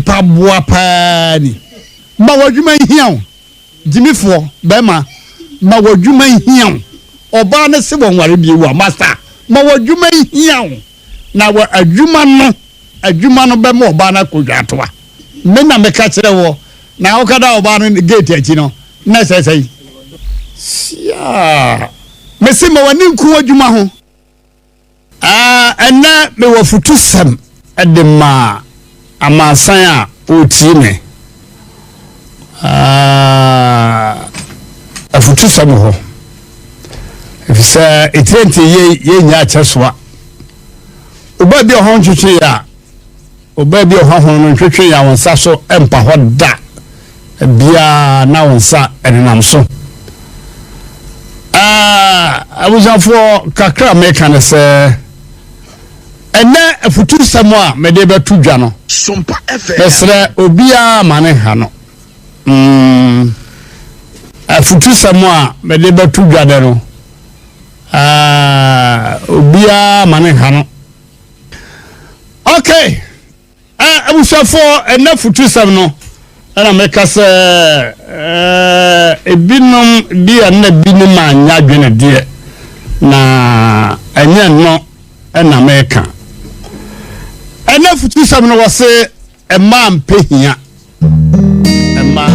nipa boa paa ni. Ma w'adwuma nhia wo. Gyimifoɔ bɛrima, ma w'adwuma nhia wo. Ɔbaa no se wɔnware bio a, masa, ma w'adwuma nhia wo. Na wɔ adwuma no, adwuma no bɛma ɔbaa no akɔ dwatoa. Me na meka kyerɛ wɔ, na wokada ɔbaa no gate akyi no, na ɛsɛ sɛn? Siaa. Mese ma w'ani nku w'adwuma ho. Ah, ɛnnɛ mewɔ afutusɛm de ma amansan a wɔretie me. Ah, afutusɛm wɔ hɔ. Efisɛ etire nti yɛ yɛnyɛ akyɛsoa. Ɔbaa bi a ɔho ntwetwe yɛ a, ɔbaa bi a ɔho ho no ntwetwe yɛ a wɔn nsa so mpa hɔ da. Biara na wo nsa nenam so. Ah, abusuafoɔ, kakra a meka ne sɛ ɛnɛ afutusɛm a mede bɛto dwa no, mesrɛ obiara ma ne nha no. Mm, afutusɛm a mede bɛto dwa dɛ no, ah, obiara ma ne nha no. Okay. Eh, abusuafoɔ, ɛnɛ futusɛm no ɛna meka sɛ eh, ebinom bi a na binom anyɛ adwene deɛ, na ɛnyɛ no ɛna meka. Ɛnɛ futusɛm no wɔ se ɛmaa mpɛ hia. Ɛmaa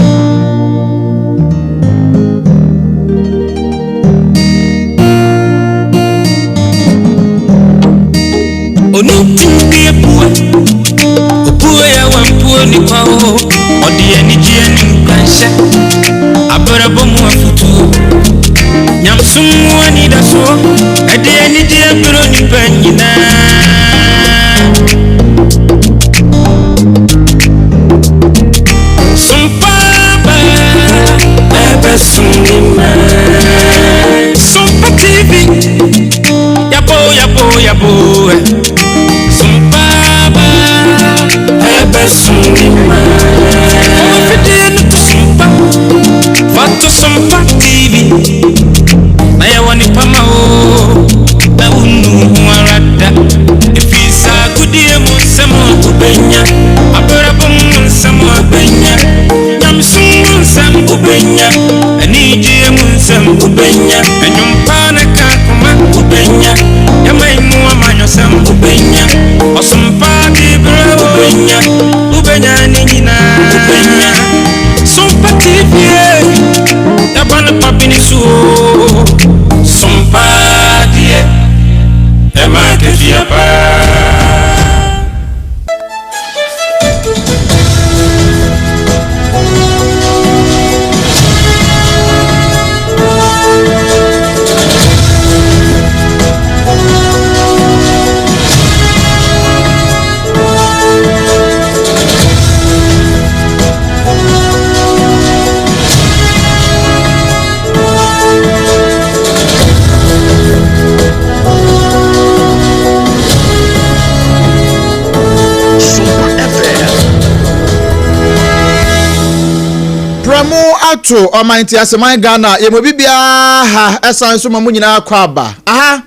Prɛmo ato ɔman nteaseman Ghana yɛ mo bibiara ha ɛsan so ma mo nyinaa kɔ aba aha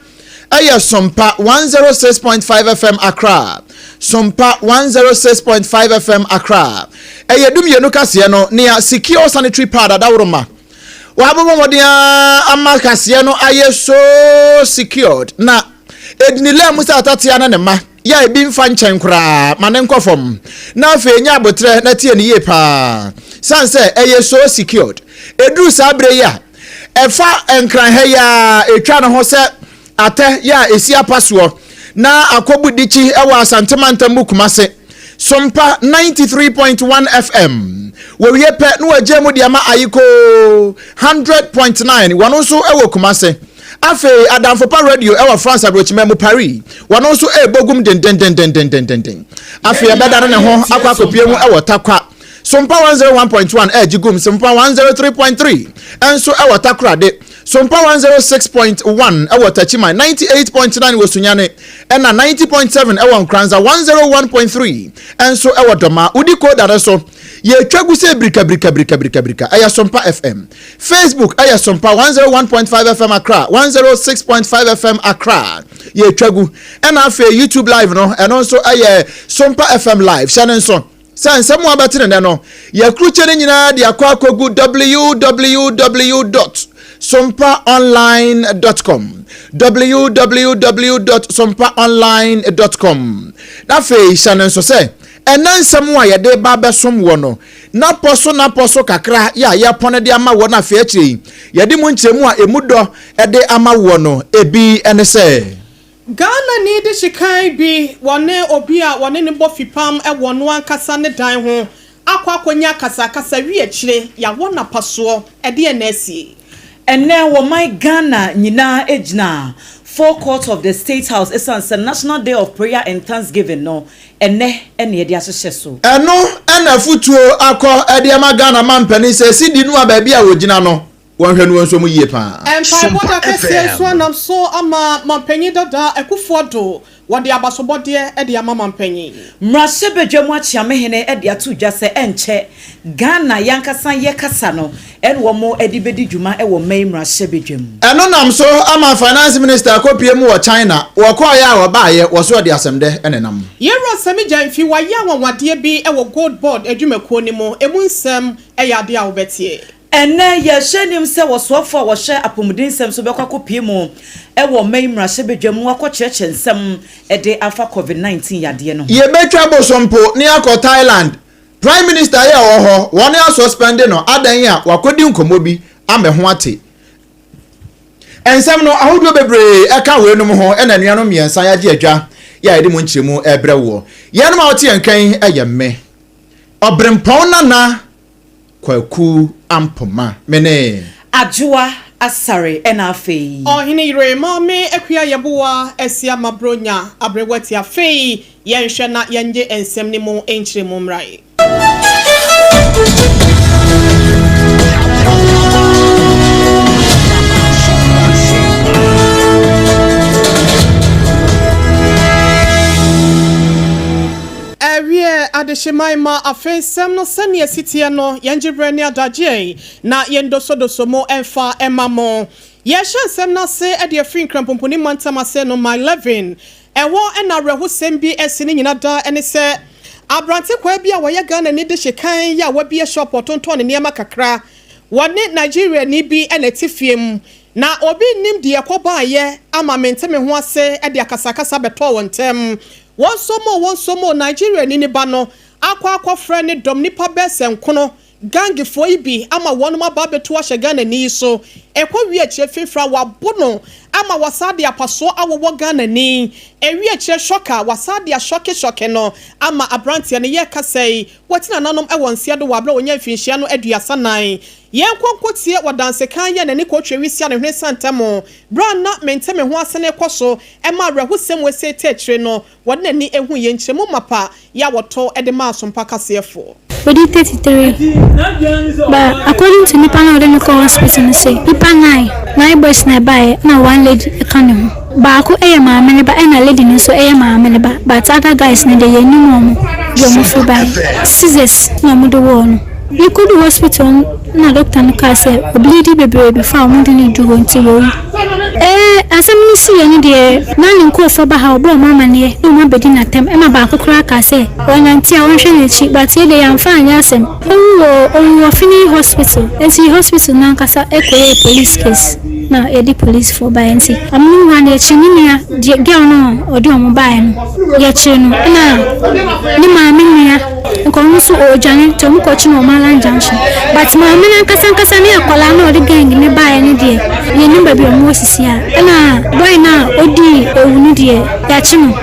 ɛyɛ Sompa 106.5 FM Accra Sompa 106.5 FM Accra ɛyɛ dumienu kaseɛ no nea Secure Sanitary Pad adaworoma Wɔabobɔ mmɔden ara ama kaseɛ no ayɛ so secured na ɛdini laa mu sɛ atatea ne ne mma yɛ a ebi mfa nkyɛn koraa ma ne nkɔ fam na afei nya aboterɛ na tie no yie paa sane sɛ ɛyɛ so secured. Ɛduru saa berɛ yi a ɛfa nkran ha yi a ɛtwa ne ho sɛ atɛ yɛ a ɛsi apa soɔ na akɔbu dikyi wɔ Asante mantam mu Kumase. Sompa 93.1 FM. Wɔwie pɛ na wɔagya mu de ama Ayikoo 100.9 wɔn nso wɔ Kumase. Afei Adamfo Pa Radio wɔ France aburokyima mu Paris. Wɔn nso ɛrebɔ gum dendendendendendenden. Afei ɛbɛdane ne ho akɔ akɔpie mu wɔ Tarkwa. Sompa 101.1 ɛregye gum. Sompa 103.3 nso wɔ Takoradi. Sompa 106.1 wɔ Techiman, 98.9 wɔ Sunyani, ɛna 90.7 wɔ Nkoranza, 101.3 nso wɔ Dɔma. Wodi koda no so, yɛtwa gu sɛ birika birika birika birika birika. Ɛyɛ Sompa FM. Facebook ɛyɛ Sompa 101.5 FM Accra, 106.5 FM Accra. Yɛtwa gu. Ɛna afei YouTube live no, ɛno nso ɛyɛ Sompa FM live. Hyɛ no nso. sɛ nsɛm a wobɛte no nnɛ no, yɛakrukye ne nyinaa de akɔ akɔgu www dot sompaonline dot com, www dot sompaonline dot com. Na afei hyɛ no nso sɛ ɛnɛ nsɛm a yɛde ba abɛsom wɔ no, napɔ so napɔ so kakra yɛ a yɛpɔn de ama wɔ no afei akyire yi yɛde mu nkyerɛmu a emu dɔ de ama wɔ no, ebi ne sɛ. Ghanani dehyekan bi wɔne obi a wɔne no bɔ fipam wɔ ɔno ankasa ne dan ho akɔ akɔnya akasakasa wie akyire yɛawɔ no apasoɔ, ɛdeɛn na asie? Ɛnnɛ wɔman Ghana nyinaa gyina forecourt of the State House ɛsiane sɛ National Day of Prayer and Thanksgiving no ɛnnɛ na yɛde ahyehyɛ so. Ɛno na afutuo akɔ de ama Ghana mampanin sɛ sidi no a baabi a wɔgyina no wɔnhwɛ no wɔnsuo mu yie paa. Mpaebɔ da kɛseɛ nso anam so ama Mampanyin dada Akuffo Addo wɔde abasobɔdeɛ de ama mampanyin. Mmarahyɛbadwa mu Akyeamehene de ato dwa sɛ ɛnkyɛ Ghana y'ankasa yɛ kasa no na wɔn de bɛdi dwuma wɔ mman mmarahyɛbadwa mu. Ɛno nam so ama Finance Minister akɔpue mu wɔ China, wɔkɔeɛ a wɔbaeɛ, wɔso wɔde asɛmdɛ na ɛnam. Yɛwura Sammy Gyamfi wayɛ anwanwadeɛ bi wɔ Gold Board adwumakuo no mu, ɛmu nsɛm yɛ adeɛ a wobɛteɛ. Ɛnnɛ, yɛhyɛ anim sɛ ɔsoafo a ɔhwɛ apɔmuden nsɛm so bɛkɔ akɔpue mu wɔ ɔman yi mmarahyɛbadwam na wakɔkyerɛkyerɛ nsɛm de afa Covid 19 yadeɛ no ho. Yɛbɛtwa bosompo ne akɔ Thailand. Prime Minister yi a ɔwɔ hɔ, wɔn asɔspɛnde no adɛn a wakɔdi nkɔmmɔ bi ama ɛho ate. Nsɛm no ahodoɔ bebree ɛka weinom ho ɛna anuanom mmiɛnsa yɛagye adwa yɛ a yɛde mu nkyerɛmu ɛrebrɛ woɔ. Yɛnom a wote yɛn nka yi yɛ me, Ɔberempɔn Nana Kwaku Ampoma, me ne. Adwoa Asare ɛna afei. Ɔhene yere Maame Akua Yeboah Asia Mabronya Aberewa ti afei yɛnhwɛ na yɛngye nsɛm no mu nkyerɛmu mmra yi. Ɛwiɛ, adehyeman ma afei nsɛm no sɛnea ɛsi teɛ no, yɛngye berɛ ne adagyeɛ na yɛndosodoso mo mfa mma mo. Yɛrehyɛ nsɛm no ase de afiri Nkranpomponi mantam ase no, Mile 11. Ɛhɔ na awerɛhosɛm bi asi ne nyina da ne sɛ, aberante kwaa bi a ɔyɛ Ghanani dehye kan yi a wabue shop ɔtontɔn ne nneɛma kakra, wɔne Nigeriani bi na ɛte fie mu, na obi nnim deɛ ɛkɔbaeɛ ama mente me ho ase de akasakasa bɛtɔɔ wɔn ntam. Wɔnsɔ mu o, wɔnsɔ mu o, Nigeriani no ba no akɔ akɔfrɛ ne dɔm nnipa bɛsɛ nkono, gangfoɔ yi bi ama wɔnom aba abɛtu ahyɛ Ghanani yi so. Ɛkɔ wie akyire fifra wɔabo no ama wɔasan de apasoɔ awowɔ Ghanani. Ɛwie akyire shock a wɔasan de ashɔke shɔke no ama abranteɛ no. Yɛrekasa yi, wati nananom wɔ nseɛ do wɔ aberɛ a ɔnya mfinhyia no 34. Yɛnkɔ nkɔtie ɔdansekan yi a n'ani kɔtwe wisia ne hwene santam berɛ a na mente me ho ase no rekɔ so ma awerɛhosɛm wesee tɛ akyire no, wɔde n'ani hu yɛn nkyerɛmu mapa yi a wɔtɔ de ma asompa kaseɛfoɔ. Odi 33 but according to nipa na ɔde no kɔ hospital no sɛ nipa nine, nine boys na ɛbaeɛ ɛna one lady ɛka ne ho. Baako ɛyɛ maame ne ba ɛna lady no nso ɛyɛ maame ne ba but other guys no deɛ yɛnnim wɔn deɛ wɔn firi baeɛ. Scissors na wɔde wɔɔ no. Yɛkɔduu hospital no na doctor no kaa sɛ ɔbleedi bebree before a wɔde no duu hɔ nti wawu. Ɛɛ asɛm no siiɛ no deɛ na ne nkurɔfoɔ ba ha ɔbɔɔ wɔn amaneɛ na wɔn abɛdi no atɛm ɛma baako koraa kaa sɛ ɔnante a ɔnhwɛ n'akyi but yɛ deɛ yɛamfa anyɛ asɛm. Owu wɔ owu wɔ Finii hospital nti hospital no ankasa kɔyɛɛ police case na yɛde police foɔ baeɛ nti amonom hɔ ara no yɛkyere ne nua deɛ girl no a ɔde wɔn baeɛ no yɛkyere no ɛna ne maame nua nka ɔno nso ɔredwane nti wɔn kɔkye no wɔ Malan junction but maame no ankasa ankasa ne akwadaa no a ɔde gang no baeɛ no deɛ yɛnnim baabi a wɔn wɔ sisi a ɛna boy no a ɔdii owu no deɛ yɛakye no.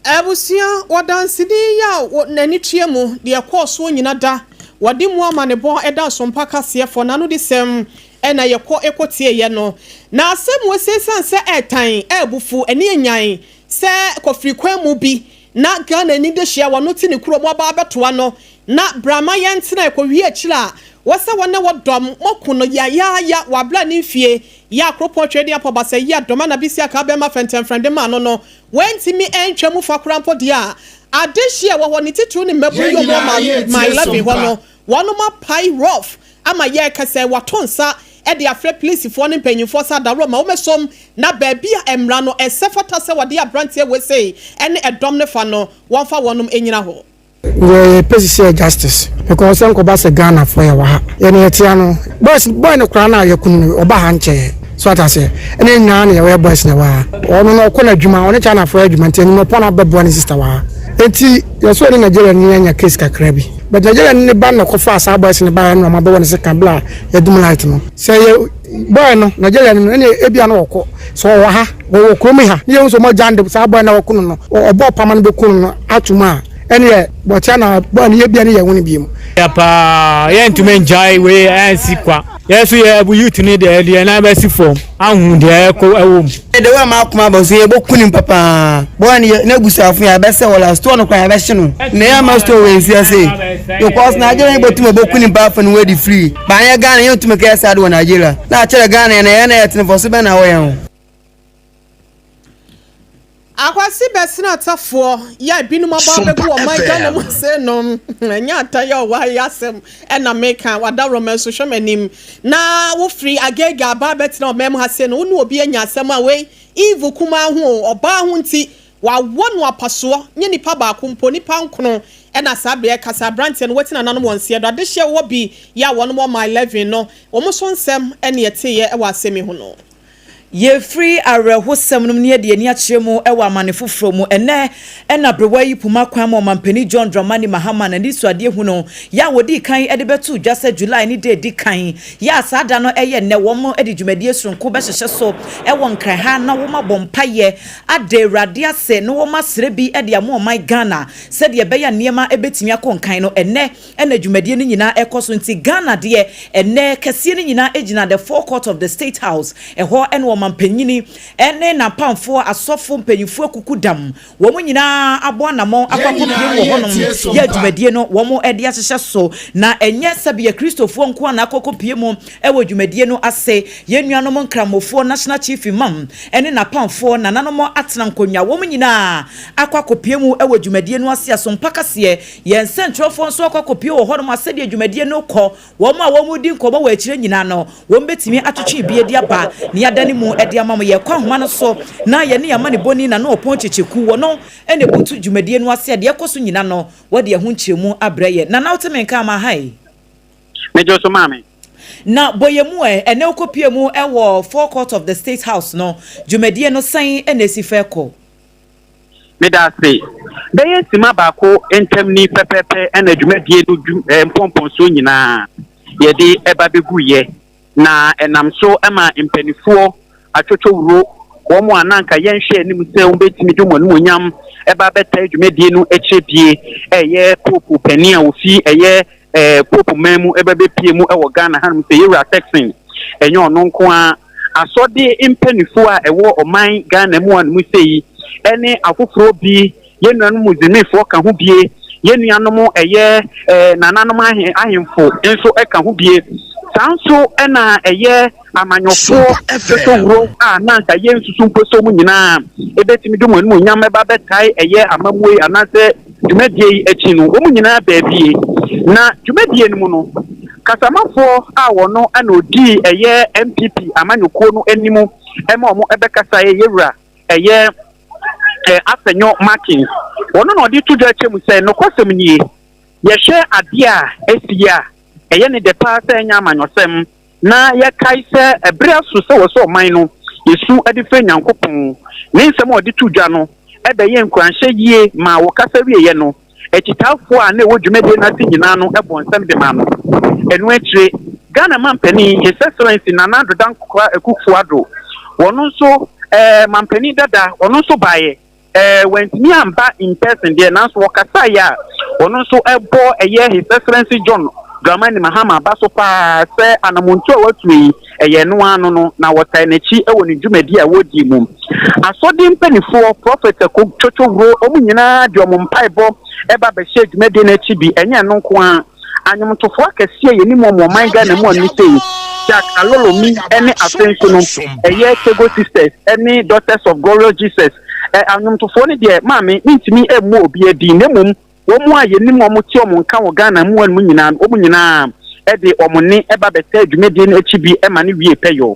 Abusua, Ɔdanseni yi a n'ani tua mu deɛ ɛkɔɔ soɔ nyina da, wɔde mu amanebɔ da Asompa kaseɛfoɔ n'anodisɛm na yɛkɔ kɔtieeɛ no. Na asɛm wei sɛ ɛsiane sɛ ɛɛtan, ɛɛbufu, ɛne ɛnyan sɛ kɔfiri kwan mu bi na Ghanani dehyia wɔno te ne kurom aba abɛtoa no na bra ma yɛntena ɛkɔwie akyire a wɔsɛ wɔne wɔ dɔm moaku no yayaaya wɔ abla ne mfie yɛ akoropɔn twɛdeɛ apɔbasa yi a dɔm anabisi akaa bɛma fɛntɛmfrɛm de maa no no Wɔantumi antwa mu fa koraa mpo deɛ a, adehye a ɛwɔ hɔ, ne titiriw ne mmabun yi a wɔwɔ Ma 11 hɔ no, wɔnom apae rough ama yɛreka sɛ wɔato nsa de afrɛ polisifoɔ ne mpanyimfoɔ sɛ adaworo ma wɔmmɛsom na baabi a mmara no ɛsɛ fata sɛ wɔde aberanteɛ wei sei ne ɛdɔm no fa no, wɔmfa wɔnom nnyina hɔ. Yɛ pɛ sisi yɛ justice because sɛ nkɔba sɛ Ghana foɔ yɛ wɔ ha yɛ ne yɛte ano boys boy no koraa na yɛ kunu no ɔba ha nkyɛɛ so ata aseɛ ɛne yɛ nyinaa na yɛwɔ boys na ɛwɔ ha ɔno no ɔkɔ n'adwuma ɔne China foɔ adwuma nti ɛnum ɔpɔn abɛboa ne sister wɔ ha nti yɛsɔ ne Nigeria ni anya case kakra bi but Nigeria ni ne ba na kɔfa saa boys ne ba yɛ no ɔmo abɛwɔ ne sika bla yɛdum light no sɛ yɛ boy no Nigeria no ɛne ebia no ɔkɔ sɛ ɔwɔ ha wɔwɔ kurom ha ne yɛn nso ɔmo agya de saa boy na ɔko no no ɔbɔ pama no bɛku no no atum a ɛne bɔkyɛ na boy no yɛ bia ne yɛ ho no bi mu. Yɛ paa yɛntumi ngyae wei ɛnsi kwa yɛ so yɛ bu youth ne deɛ deɛ nan bɛsi fam ahu deɛ ɛkɔ ɛwɔ mu. De wa ma akoma bɔ so yɛbɛku ne papaa bɔɔ ne n'abusuafo yɛ abɛsɛ wɔ store no kora yɛbɛhye no na yɛ ama store wɔ nsi ase because Nigeria yɛbɛtum ɔbɛku ne pa afa no wɔadi free baanyɛ Ghana yɛntumi kɛyɛ saa de wɔ Nigeria na akyerɛ Ghana yɛ na yɛ na yɛtene fɔ so bɛn na wɔyɛ ho. Akwasi bɛsena atafoɔ yɛ ebinom aba abɛgu ɔman Ghana mu ase no, ɛnyɛ ata yɛ ɔwɔ ayɛ asɛm ɛna meka wadaroma nso hwɛ m'anim na wofiri Agege aba abɛtena ɔman mu ha se no, wo ne obi anya asɛm a wei Eve kumaa ho ɔbaa ho nti wawɔ no apasoɔ nye nipa baako mpo nipa nkono ɛna saa berɛ kasa aberanteɛ no wɔte nananom wɔn nseɛ do adehyeɛ wɔ bi yɛ a wɔn wɔ Mile 11 no wɔn nso nsɛm ɛne ɛteeɛ ɛwɔ asɛm yi ho no. Yɛfiri awerɛhosɛm no mu ne yɛde ani akyerɛ mu wɔ amane foforɔ mu. Ɛnɛ ɛna berewa yi poma kwan ma ɔmampanin John Dramani Mahama n'ani so adeɛ hu no yɛ a wɔdii kan de bɛto dwa sɛ July ne da edi kan yɛ a saa da no ɛyɛ nnɛ wɔn de dwumadie soronko bɛhyehyɛ so ɛwɔ Nkran ha na wɔn abɔ mpayɛ ada Awurade ase na wɔn asrɛ bi de ama ɔman Ghana sɛdeɛ ɛbɛyɛ nneɛma ɛbɛtumi akɔ nkan no. Ɛnɛ ɛna dwumadie no nyinaa ɛkɔ so nti Ghana deɛ ɛnɛ kɛseɛ no nyinaa gyina the forecourt of the State House. Ɛhɔ ɛna ɔmampanyini ɛne n'apamfoɔ asɔfo mpanyinfoɔ akuku dam wɔn nyinaa abɔ anammɔn akɔ akɔpie wɔ hɔnom yɛ dwumadie no wɔn ɛde ahyehyɛ so. Na ɛnyɛ sɛbi Kristofoɔ nko a na akɔkɔpie mu ɛwɔ dwumadie no ase. Yɛn nuanom Nkramofoɔ National Chief Imam ɛne n'apamfoɔ nananom atena nkonnwa wɔn nyinaa akɔ akɔpie mu ɛwɔ dwumadie no ase. Asompa kaseɛ yɛn nsɛntwerɛfoɔ nso akɔ akɔpie wɔ hɔnom asɛdeɛ dwumadie no kɔ. Wɔn a wɔn di nkɔmɔ wɔ akyire nyinaa no wɔn bɛtumi atwitwi bi adi aba ne yɛada mu de ama mo. Yɛkɔ ahoma no so na yɛne yɛama ne bɔni na no ɔpɔn kyekyeku wɔ no ɛna ebutu dwumadie no ase a deɛ ɛkɔ so nyinaa no wɔde ɛho nkyerɛmu abrɛ yɛ. Nana, wote me nka ama ha yi? Megye so, maame. Na bɔyɛ mu ɛ ɛnɛ wokɔpie mu ɛwɔ forecourt of the State House no, dwumadie no sɛn ɛna esi fɛ kɔ? Meda ase. Bɛyɛ sima baako ntam ni pɛpɛɛpɛ ɛna dwumadie no dwum mpɔmpɔnsoɔ nyinaa yɛde ɛba bɛgu yɛ na ɛnam so ɛma mpanimfoɔ atwotwowuro wɔn a nanka yɛnhwɛ anim sɛ wɔbɛtumi de wɔn animuonyam ɛba bɛta dwumadie no akyire bie ɛyɛ Pope panin a ofi ɛyɛ Pope man mu ɛbɛ bɛpie mu ɛwɔ Ghana hanom sɛ yɛwura Turkson. Ɛnyɛ ɔno nko a, asɔde mpanimfoɔ a ɛwɔ ɔman Ghana mu a no mu sɛ yi ɛne afoforɔ bi, yɛn nuanom Muslimifoɔ ka ho bie, yɛn nuanom ɛyɛ nananom ahemfo nso ɛka ho bie. Saa nso ɛna ɛyɛ amanyɔfoɔ totowuro a nanka yɛn nsusu mpo so mu nyinaa ebɛtumi de wɔn animuonyam ɛba bɛtae ɛyɛ amammuo yi anaasɛ dwumadie yi akyi no wɔn nyinaa baabie. Na dwumadie no mu no, kasamafoɔ a wɔno ɛna odii ɛyɛ NPP amanyɔkuo no anim ɛma wɔn ɛbɛkasa yɛ yɛwura ɛyɛ Afenyo Markins. Wɔn na ɔde to dwa akyɛ mu sɛ nokwasɛm nie, yɛhwɛ adeɛ a esi yi a ɛyɛ ne dɛ paa sɛ ɛnyɛ amanyɔsɛm na yɛkae sɛ ɛberɛ aso sɛ wɔ sɛ ɔman no yɛsu de frɛ Nyankopɔn. Ne nsɛm a ɔde to dwa no ɛbɛyɛ nkuranhyɛ yie ma wɔkasa wieɛ no, akyitaafoɔ a na ɛwɔ dwumadie no ase nyinaa no ɛbɔ nsɛm de ma no. Ɛno akyire, Ghana mampanin, His Excellency Nana Addo Dankwa Akufo Addo, wɔno nso mampanin dada, ɔno nso baeɛ. Wantumi amba in person deɛ, nanso wɔkasaeɛ a ɔno nso ɛbɔ ɛyɛ His Excellency John Dramani Mahama aba so paa sɛ anamontu a watu yi ɛyɛ no ano no na wɔtae n'akyi wɔ ne dwumadi a wɔdi mu. Asɔde mpanimfoɔ, Prophet twotwowuro, wɔn nyinaa de wɔn mpaebɔ ɛba bɛhyɛ dwumadie no akyi bi. Ɛnyɛ ɛno nko ara, anwomtofoɔ akɛseɛ yɛnim wɔn ɔman Ghana mu a no sei Jack Alolomi ne afei nso no ɛyɛ Tego Sisters ne Daughters of Glorious Jesus. Anwomtofoɔ no deɛ, maame, mentumi mmu obi adi, na mmom wɔn a yɛnim wɔn te wɔn nka wɔ Ghana mu anum nyinaa no, wɔn nyinaa de wɔn nne ba bɛtɛ dwumadie no akyi bi ma no wie pɛyɔ.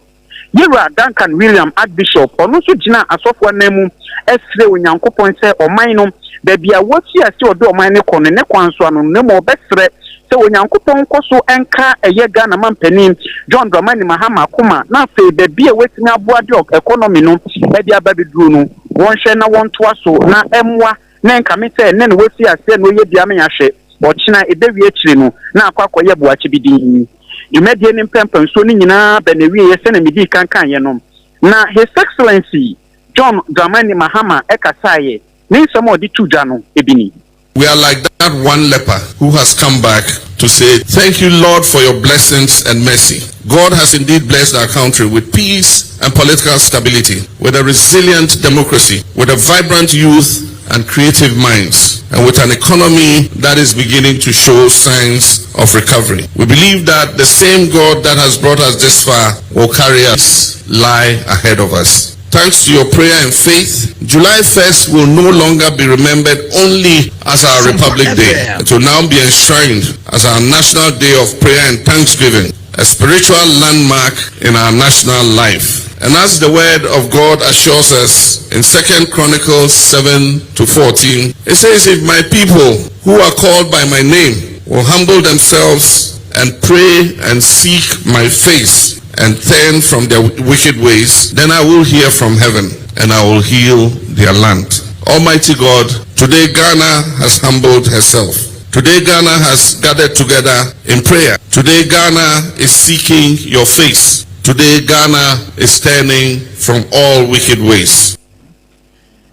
Yɛwura Duncan William, Archbishop, ɔno nso gyina asɔfoɔ anan mu. srɛɛ Onyankopɔn sɛ ɔman no, baabi a wafi ase ɔde ɔman no kɔ no, ne kwan so ano no, na mmom ɔbɛsrɛ sɛ Onyankopɔn nkɔ so nka ɛyɛ Ghana manpanin John Dramani Mahama akoma na afei baabi a watumi aboa de economy no de aba abɛduru no, wɔnhwɛ na wɔntoa so na ɛmmoa na ɛnkame sɛ nnɛ na wafi aseɛ na ɔyɛ bi ama yɛahwɛ ɔkyena ɛbɛwie akyire no na akɔ akɔyɛ boakye bi din. Dwumadie no mpɛmpɛnsoɔ no nyinaa bɛ n'awieɛ sɛdeɛ medii kan kaeɛ no na His Excellency John Dramani Mahama kasaeɛ. Ne nsɛm a ɔde too dwa no bi ni. We are like that one leper who has come back to say, Thank you, Lord, for your blessings and mercy. God has indeed blessed our country with peace and political stability, with a resilient democracy, with a vibrant youth and creative minds, and with an economy that is beginning to show signs of recovery. We believe that the same God that has brought us this far will carry us lie ahead of us. Thanks to your prayer and faith, July 1st will no longer be remembered only as our Republic Day. It will now be enshrined as our national day of prayer and thanksgiving, a spiritual landmark in our national life. And as the word of God assures us in 2 Chronicles 7 to 14, it says, If my people who are called by my name will humble themselves and pray and seek my face and turn from their wicked ways, then I will hear from heaven and I will heal their land. Almighty God, today Ghana has humbled herself. Today Ghana has gathered together in prayer. Today Ghana is seeking your face. Today Ghana is turning from all wicked ways.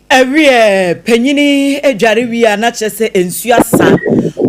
Ɛwiɛ, panyini adware wie a na kyerɛ sɛ nsuo asa.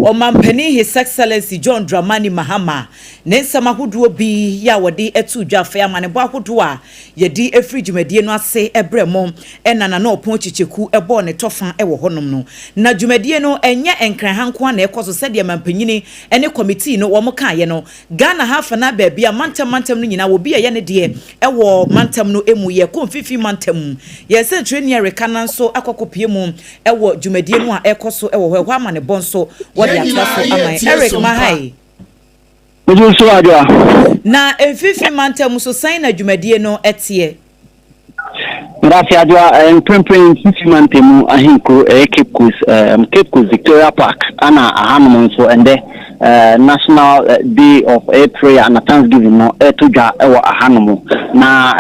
Ɔmanpanin His Excellency John Dramani Mahama ne nsɛm ahodoɔ bi yɛ a wɔde to dwa afei amanebɔ ahodoɔ a yɛde afiri dwumadie no ase brɛ mo ɛna Nana Ɔpɔn Kyekyeku bɔɔ ne tɔfa wɔ hɔnom no. Na dwumadie no ɛnyɛ Nkran ha nko ara na ɛkɔ so sɛdeɛ mampanyini ne kɔmitii no wɔn kaeɛ no. Ghana ha afanaa baabi a mantam mantam no nyinaa obi ɛyɛ ne deɛ wɔ mantam no mu. Yɛkɔ mfimfini mantam mu. Yɛn sɛnkyerɛnni a reka no nso akɔ akɔpue mu wɔ dwumadie no a ɛrekɔ so wɔ hɔ. Ɛhɔ amanebɔ nso wɔde atoa so ama yɛn. Eric Mahai. Megye so Adwoa. Na mfimfini mantam nso sɛn na dwumadie no teɛ? Medase Adwoa, mprempren Mfimfini Mantamu ahenkuro ɛyɛ Cape Coast, Cape Coast Victoria Park ana ahanom nso ɛndɛ National Day of ɛyɛ Prayer ana Thanksgiving no ɛreto dwa ɛwɔ ahanom. Na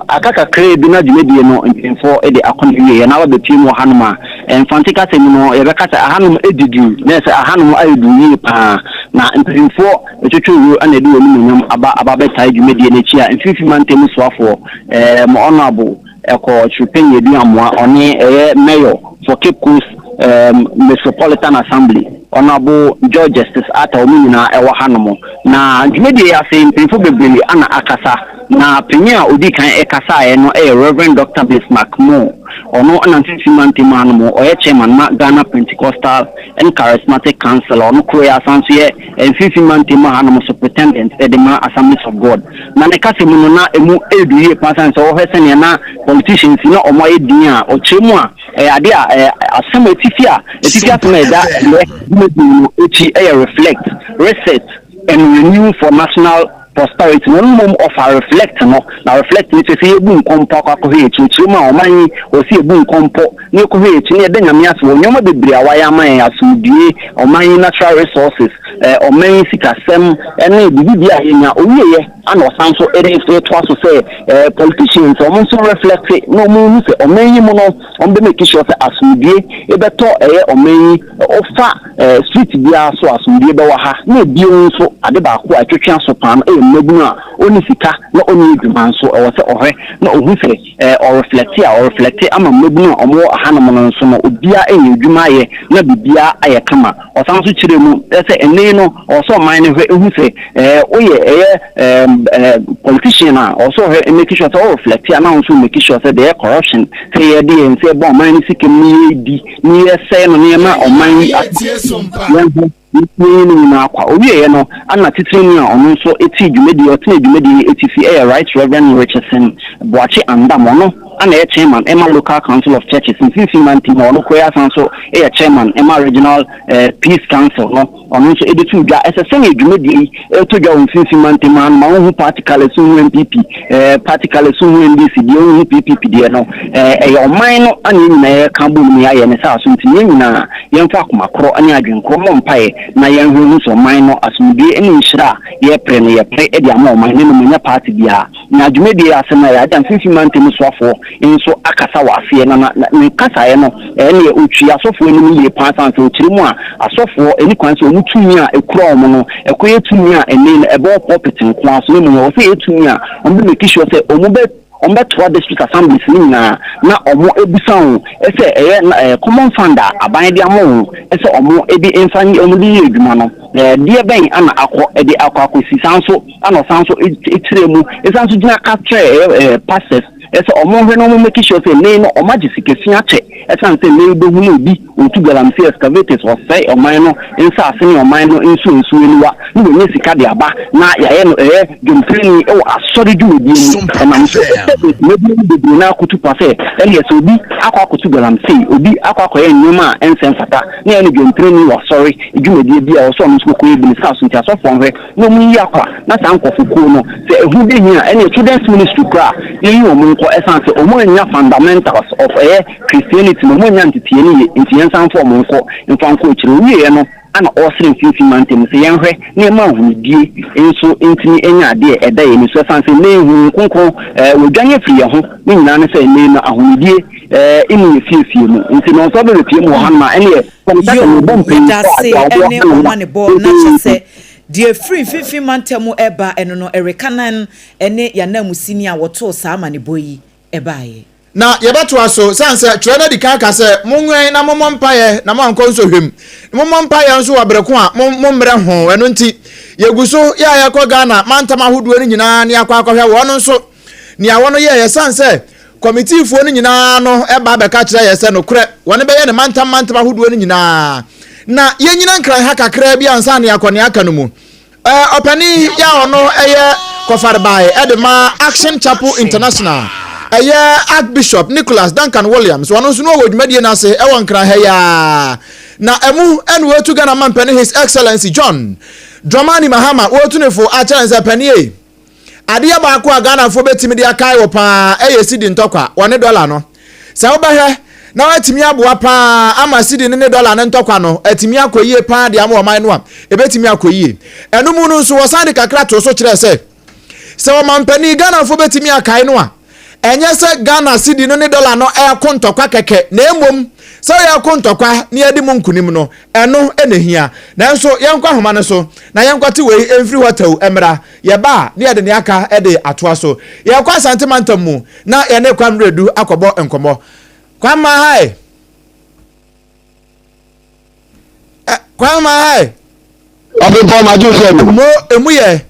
aka kakraa bi na dwumadie no mpanyinfoɔ de akɔ n'awieɛ na aba bɛpue mu wɔ hanom a, Mfante kasa mu no yɛbɛka sɛ ahanom adi duru na ɛsɛ ahanom ayɛ duru yie paa. Na mpanyinfoɔ ɛtwetwe wuo na ɛde wɔn animuonyam aba aba abɛtae dwumadie no akyi a Mfimfini Mantamu soafoɔ ɛɛm Honourable Ɛkɔ Kyerepɛnyi Adu Amoah ɔne ɛyɛ Mayor for Cape Coast ɛɛm Metropolitan Assembly Honourable George Justice Arthur wɔn nyinaa ɛwɔ ha nom. Na dwumadie yi ase mpanyinfoɔ bebree ana akasa na panyin a ɔdii kan ɛkasaeɛ no ɛyɛ Rev. Doctor Bismarck Moore ɔno na Mfimfini Mantam ha nom ɔyɛ Chairman ma Ghana Pentecostal and Charismatic Council a ɔno koro yi ara san nso yɛ Mfimfini Mantam hanom Superintendent de ma Assemblies of God. Na ne kasa mu no na emu yɛ duru yie paa sane sɛ wohwɛ sɛnea na politicians yi na wɔn ayɛ din a ɔkyerɛ mu a ɛyɛ adeɛ a ɛyɛ asɛm atifi a atifi asɛm a ɛda ɛnɛ dwumadie no akyi yɛ reflect, reset and renew for national prosperity no, ɔno mmom ɔfa reflect no, na reflect no kyerɛ sɛ yɛbu nkɔmpɔ akɔ akɔhwɛ yɛn akyi, ɔkyerɛ mu a ɔman yi wɔ sɛ yɛbu nkɔmpɔ na yɛkɔhwɛ yɛn akyi na yɛda Nyame ase wɔ nneɛma bebree a wayɛ ama yɛn, asomdue, ɔman yi natural resources, ɔman yi sikasɛm ne biribi biara a yɛnya. Ɔwieɛ ana ɔsan nso de retoa so sɛ politicians wɔn nso reflect na wɔn hu sɛ ɔman yi mu no wɔn bɛ make sure sɛ asomdue bɛtɔ ɛyɛ ɔman yi, ɔfa Street biara so asomdwoeɛ bɛwɔ ha. Na bio nso, ade baako a ɛtwetwe aso paa no yɛ mmabunu a ɔnni sika na ɔnni adwuma nso. Ɛwɔ sɛ ɔhwɛ na ɔhu sɛ ɔreflɛte a, ɔreflɛte ama mmabunu a wɔwɔ hanom no nso no, obiara anya adwuma ayɛ na biribiara ayɛ kama. Ɔsan nso kyerɛɛ mu sɛ ɛnnɛ yi no, ɛwɔ sɛ ɔman no hwɛ hu sɛ woyɛ ɛyɛ politician a, ɛwɔ sɛ ɔhwɛ make sure sɛ woreflɛte a na wo nso wo make sure sɛ deɛ ɛyɛ corruption, sɛ yɛde yɛn nsa bɔ ɔman no sika mu na yɛredi, Ne yɛsɛe no na yɛma ɔman yi aka yɛn ho na yɛyi ne nyinaa kwa. Ɔwieeɛ no, ana titenani a ɔno nso tee dwumadie, ɔtenaa dwumadie yi atifi yɛ Right Reverend Richardson Boakye Andam. Ɔno na ɛyɛ chairman ma Local Council of Churches mfimfini mantam mu a ɔno koraa san nso yɛ chairman ma Regional Peace Council no, ɔno nso de too dwa sɛ sɛnea dwumadie yi retɔ dwa wɔ mfimfini mantam ha no ma wonhu party colours, wonhu NPP party colours, wonhu NDC deɛ, wonhu PPP deɛ no, ɛyɛ ɔman no na yɛn nyinaa yɛka bom na yɛayɛ ne saa so nti yɛn nyinaa yɛmfa akoma korɔ ne adwene korɔ mmɔ mpaeɛ na yɛnhwɛ hu sɛ ɔman no asomdwoeɛ ne nhyira a yɛrepere no yɛpere de ama ɔman no mmom ɛnyɛ party biara. Na dwumadie yi ase no, ɛyɛ adeɛ a Mfimfini Mantam soafoɔ nso akasa wɔ aseɛ, na na ne kasaeɛ no, ɛnneɛ ɔtwi asɔfoɔ anim yie pa ara, ɛsiane sɛ ɔkyerɛ mu a, asɔfoɔ ɛnni kwan sɛ wɔn tumi a ɛkura wɔn no, ɛkɔyɛ tumi a ɛnnɛ yi no ɛbɛwɔ pulpit nko ara so, na mmom ɛwɔ sɛ ɛyɛ tumi a wɔbɛ make sure sɛ wɔbɛ wɔbɛtoa district assemblies no nyinaa na wɔabisa wɔn sɛ ɛyɛ common fund a aban de ama wɔn sɛ wɔde mfa wɔde yɛ adwuma no. Deɛ bɛn na akɔ de akɔ akɔsi? Saa nso na ɔsan nso kyerɛɛ mu san nso gyina ka kyerɛɛ pastors sɛ wɔn nhwɛ na wɔn make sure sɛ nnɛ yi no wɔn agye sikasin akyɛ ɛsan sɛ nnɛ yi wobɛhu no obi ɔtu galamsey excavators ɔsɛe ɔman no nsaase ne ɔman no nsuo nsuo aniwa na wanya sika de aba na yɛayɛ no ɛyɛ dwomprani wɔ asɔre dwumadie mu ɛnam so sɛ dwumadie no bebree no akotu pa sɛ ɛneɛ sɛ obi akɔ akɔtu galamsey obi akɔ akɔyɛ nneɛma a ɛnsɛ mfata na yɛayɛ no dwomprani wɔ asɔre dwumadie bi a ɛwɔ sɛ ɔno nso kɔkɔyɛ bi no saa so nti asɔfoɔ nhwɛ na wɔn nyi akwa na saa nkorɔfo kuo no sɛ ɛho bɛhia a ɛneɛ children's ministry koraa yɛnyi wɔn nkɔ ɛsan sɛ wɔn annya fundamentals of ɛyɛ Christianity no wɔn annya nteteɛ no yie nti yɛnsan mfa wɔn nkɔ mfa nkɔ akyire ɔwieɛ no ana ɔresrɛ mfimfini mantam sɛ yɛnhwɛ na yɛma ahonidie nso ntumi nya adeɛ ɛda yɛn ani so ɛsan sɛ nnɛ yi Honhom Kronkron ɛɛ wɔdwane afiri yɛn ho ne nyinaa ne sɛ nnɛ yi no ahonidie ɛɛ nni yɛn fie fie mu nti no nso ɔbɛbɛpie mu wɔ hanom a ɛneɛ Yo, yɛdase ɛne ɔmanebɔ na kyɛ sɛ deɛ ɛfiri mfimfini mantam ɛba ɛno no ɛrekanan ɛne y'ananmusini a wɔtoo saa amanebɔ yi ɛbaeɛ. Na yɛbɛtoa so, sane sɛ twerɛ no adi kan aka sɛ, Monwɛn na mommɔ mpaeɛ na moankɔ nsɔhwɛ mu. Mommɔ mpaeɛ nso wɔ bere ko a mo mommrɛ ho. Ɛno nti, yɛgu so yɛ a yɛkɔ Ghana mantam ahodoɔ no nyinaa na yɛakɔ akɔhwɛ wɔn nso nea wɔn yɛeɛ, sane sɛ kɔmitiifoɔ no nyinaa no ba bɛka kyerɛ yɛ sɛ nokorɛ wɔn bɛyɛ ne mantam mantam ahodoɔ no nyinaa. Na yɛnyina nkran ha kakraa bi ansa na yɛakɔ nea aka no mu. Ɔpanin yi a ɔno yɛ kɔfarebae de ma Action Chapel International, ɛyɛ Archbishop Nicholas Duncan Williams, ɔno nso no wɔ dwumadie no ase wɔ Nkran ha yi ara. Na ɛmu ɛna wɔatu Ghana mampanin His Excellency John Dramani Mahama, wɔatu ne fo akyerɛ no sɛ panin ei, Adeɛ baako a Ghanafoɔ bɛtumi de akae wo paa yɛ sidi ntɔkwa, wɔne dɔla no. Sɛ wobɛhwɛ na woatumi aboa paa ama sidi no ne dɔla no ntɔkwa no atumi akɔ yie paa de ama ɔman no a, ɛbɛtumi akɔ yie. Ɛno mu no nso wɔsan de kakra too so kyerɛɛ sɛ, sɛ ɔmampanin Ghanafoɔ bɛtumi akae no a, ɛnyɛ sɛ Ghana sidi no ne dɔla no ɛreko ntɔkwa kɛkɛ na mmom sɛ yɛreko ntɔkwa na yɛadi mu nkonim no, ɛno na ɛhia. Nanso yɛnkɔ ahoma no so na yɛnkɔte wei mfiri hɔ tɛw mmra. Yɛba a, na yɛde nea aka de atoa so. Yɛrekɔ Asante mantam mu na yɛne Kwame Redu akɔbɔ nkɔmmɔ. Kwame hi. Eh, Kwame hi. Ɔbɛbɔ ma dwo sɛ no. Mo emu yɛ.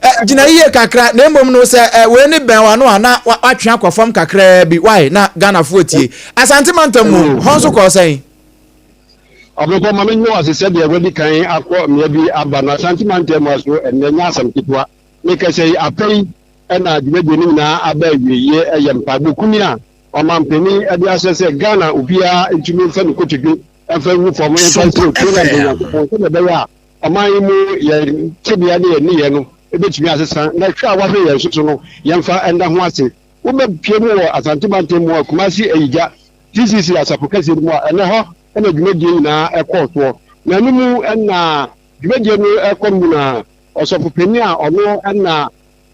Eh, gyina yiye kakra na mmom no sɛ eh, wei ne bɛn wano a na watwe akɔ fam kakraa bi. Why na Ghanafoɔ tie. Asante mantam mu hɔ nso kɔɔ sɛn? Ɔbɛbɔ ma menye wo ase sɛdeɛ wadi kan akɔ mmea bi aba no Asante mantam mu aso ɛnnɛ nyɛ asɛm ketewa. Mekasa yi, apa yi na dwumadie no nyinaa aba awieie. Ɛyɛ mpaebɔ kuni a ɔmanpanin de ahyɛ sɛ Ghana obiara ntumi mfa ne kotodwe mfa ngu fam mfa nsrɛ Otwe na Onyankopɔn sɛdeɛ ɛbɛyɛ a ɔman yi mu yɛn tebea ne yɛn nneyɛɛ no bɛtumi asesa na hwɛ a wahwɛ yɛn so so no yɛmfa nna ho ase. Wobɛpue mu wɔ Asante mantam mu a Kumasi Ayigya TCC asafo kɛseɛ no mu a ɛnɛ hɔ na dwumadie nyinaa kɔɔ soɔ. Na ɛno mu na dwumadie no rekɔ no mu na ɔsɔfo panin a ɔno na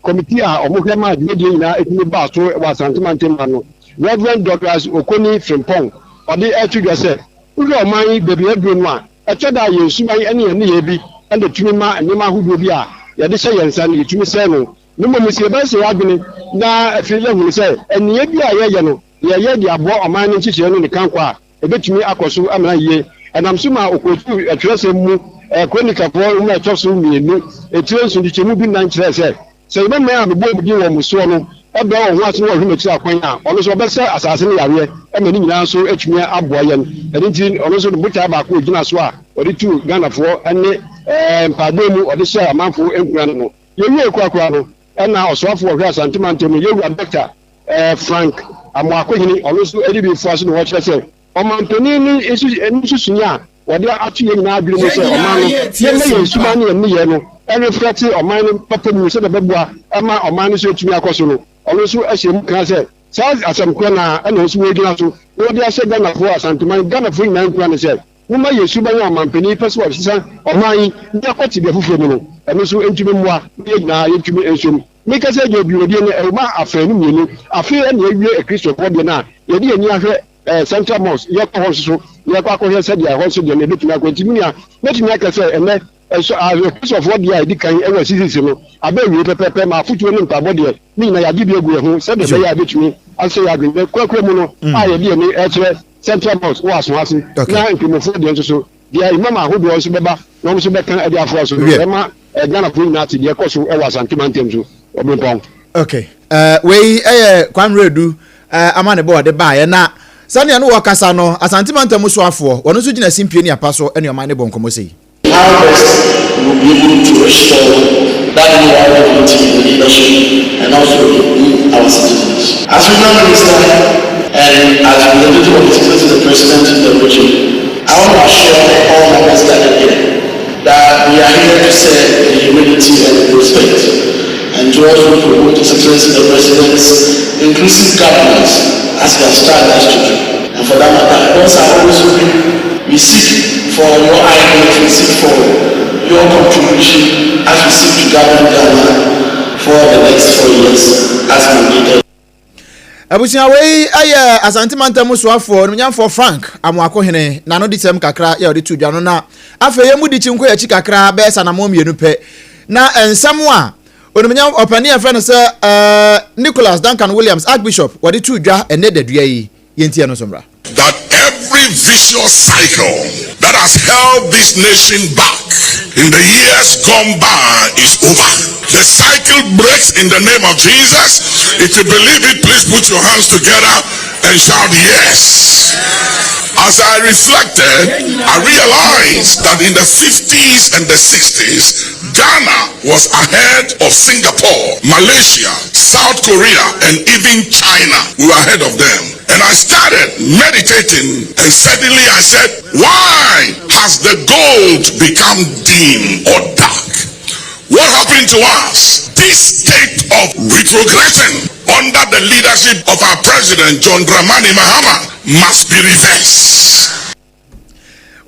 kɔmitii a wɔhwɛ maa dwumadie nyinaa tumi baa so wɔ Asante mantam ha no, Rev. Douglas Okoni Frimpong, ɔde reto dwa sɛ, wohwɛ ɔman yi baabi a aduro no a, ɛtɔ da a yɛn suban ne yɛn nneyɛɛ bi na ɛtumi ma nneɛma ahodoɔ bi a yɛde hyɛ yɛn nsa no yɛtumi sɛe no. Na mmom sɛ yɛbɛsesa yɛn adwene na afei yɛahunu sɛ nneyɛɛ bi a yɛyɛ no yɛyɛ de aboa ɔman no nhyehyɛe no ne kankɔ a, ebetumi akɔ so amena yiye. Ɛnam so ma okotuu Kyerɛwsɛm mu Kronikafoɔ nwoma a ɛtɔ so mmienu, etire nson, nkyekyɛmu dunnan kyerɛɛ sɛ, Sɛ yɛbɛmɛn a mebɔɔ mo din wɔ mo soɔ no brɛ wɔn ho ase na wɔhwɛ m'akyiri akwan a, ɔno nso ɔbɛsa asase no yareɛ ma ne nyinaa nso atumi aboa yɛn. Ɛno nti ɔno nso ne botaeɛ baako a ɔgyina so a ɔde tuu Ghanafoɔ ne mpaebɔ mu ɔde hyɛɛ amanfoɔ nkuran no. Yɛwiee korakora no, ɛna ɔsoafoɔ a ɔhwɛ Asante mantam no, Yɛwura Dɔkta Frank. Amoakohene, ɔno nso de bi foa so na ɔkyerɛ sɛ ɔmanpanin no nsusuiɛ a wɔde ato yɛn nyinaa adwene mu sɛ ɔman no yɛmma yɛn suban ne yɛn nneyɛɛ no reflɛte ɔman no papa mu sɛdeɛ ɛbɛboa ma ɔman no nso atumi akɔ so no, ɔno nso hyɛɛ mu kaa sɛ saa asɛm korɔ no ara na ɔnso wɔgyina so na wɔde ahyɛ Ghanafoɔ, Asanteman, Ghanafoɔ nyinaa nkuran ne sɛ momma yɛn suban a ɔmanpanin pɛ sɛ ɔsesa ɔman yi na yɛkɔ tebea foforɔ mu no, ɛno nso ntumi mmoa na yɛn nyinaa yɛntumi nsom. Meka sɛ deɛ dwumadie no ɛrema afanu mmienu, afei na yɛawie Akristofoɔ deɛ no a yɛde yɛn ani ahwɛ eh, Central Mosque, yɛkɔ hɔ nso so, yɛkɔ akɔhwɛ sɛdeɛ ɛhɔ nso deɛ no ɛbɛtumi akɔ. Nti me nua, mɛtumi aka sɛ ɛnnɛ nso Akristofoɔ deɛ a ɛdi kan wɔ Assisi no aba awiei pɛpɛɛpɛ ma afotuo ne mpaebɔ deɛ ne nyinaa yɛagye bi agu yɛn ho sɛdeɛ ɛbɛyɛ a ɛbɛtumi asɛ yɛn adwene. Na kurakura mu no a yɛde yɛn ani rekyerɛ Central Mosque wɔ Asoase na Nkramofoɔ deɛ nso so, deɛ Imam ahodoɔ nso bɛba na wɔn nso bɛka de afoa so no, ɛma Ghanafoɔ nyinaa te deɛ ɛkɔ so wɔ Asante mantam so wɔ Brempɔn. Okay. Uh, wei ɛyɛ Kwame Redu uh, amanebɔ ɔde baeɛ na sɛnea no wɔkasa no Asante mantam soafoɔ wɔn nso gyina simpie ne apa so ne ɔman ne bɔ nkɔmmɔ sei. How best we will be able to restore that new identity in the leadership and also in our citizens. As regional minister and as representative of His Excellency the President in the region, I want to assure all members gathered here that we are here to serve in humility and with respect and to also promote His Excellency the President's inclusive governance as he has charged us to do. And for that matter, doors are always open. We seek for your ideas, we seek for your contribution as we seek to govern Ghana for the next 4 years as mandated. Abusua wei yɛ Asante mantam mu soafoɔ onimnyamfoɔ Frank Amoakohene n'ano disɛm kakra yɛ ɔde to dwa no na afei yɛn mu di kyi nkɔ yɛn akyi kakra bɛyɛ sɛ anammɔn mmienu pɛ na nsɛm a onimnyam ɔpanin a yɛfrɛ no sɛ uh, Nicholas Duncan Williams Archbishop wɔde to dwa ɛnɛ dadua yi yɛntie no nso mmra. That every vicious cycle that has held this nation back in the years gone by is over. The cycle breaks in the name of Jesus. If you believe it, please put your hands together and shout yes. As I reflected, I realized that in the 50s and the 60s, Ghana was ahead of Singapore, Malaysia, South Korea, and even China. We were ahead of them. And I started meditating, and suddenly I said, Why has the gold become dim or dark? What happened to us? This state of retrogression under the leadership of our president, John Dramani Mahama, must be reversed.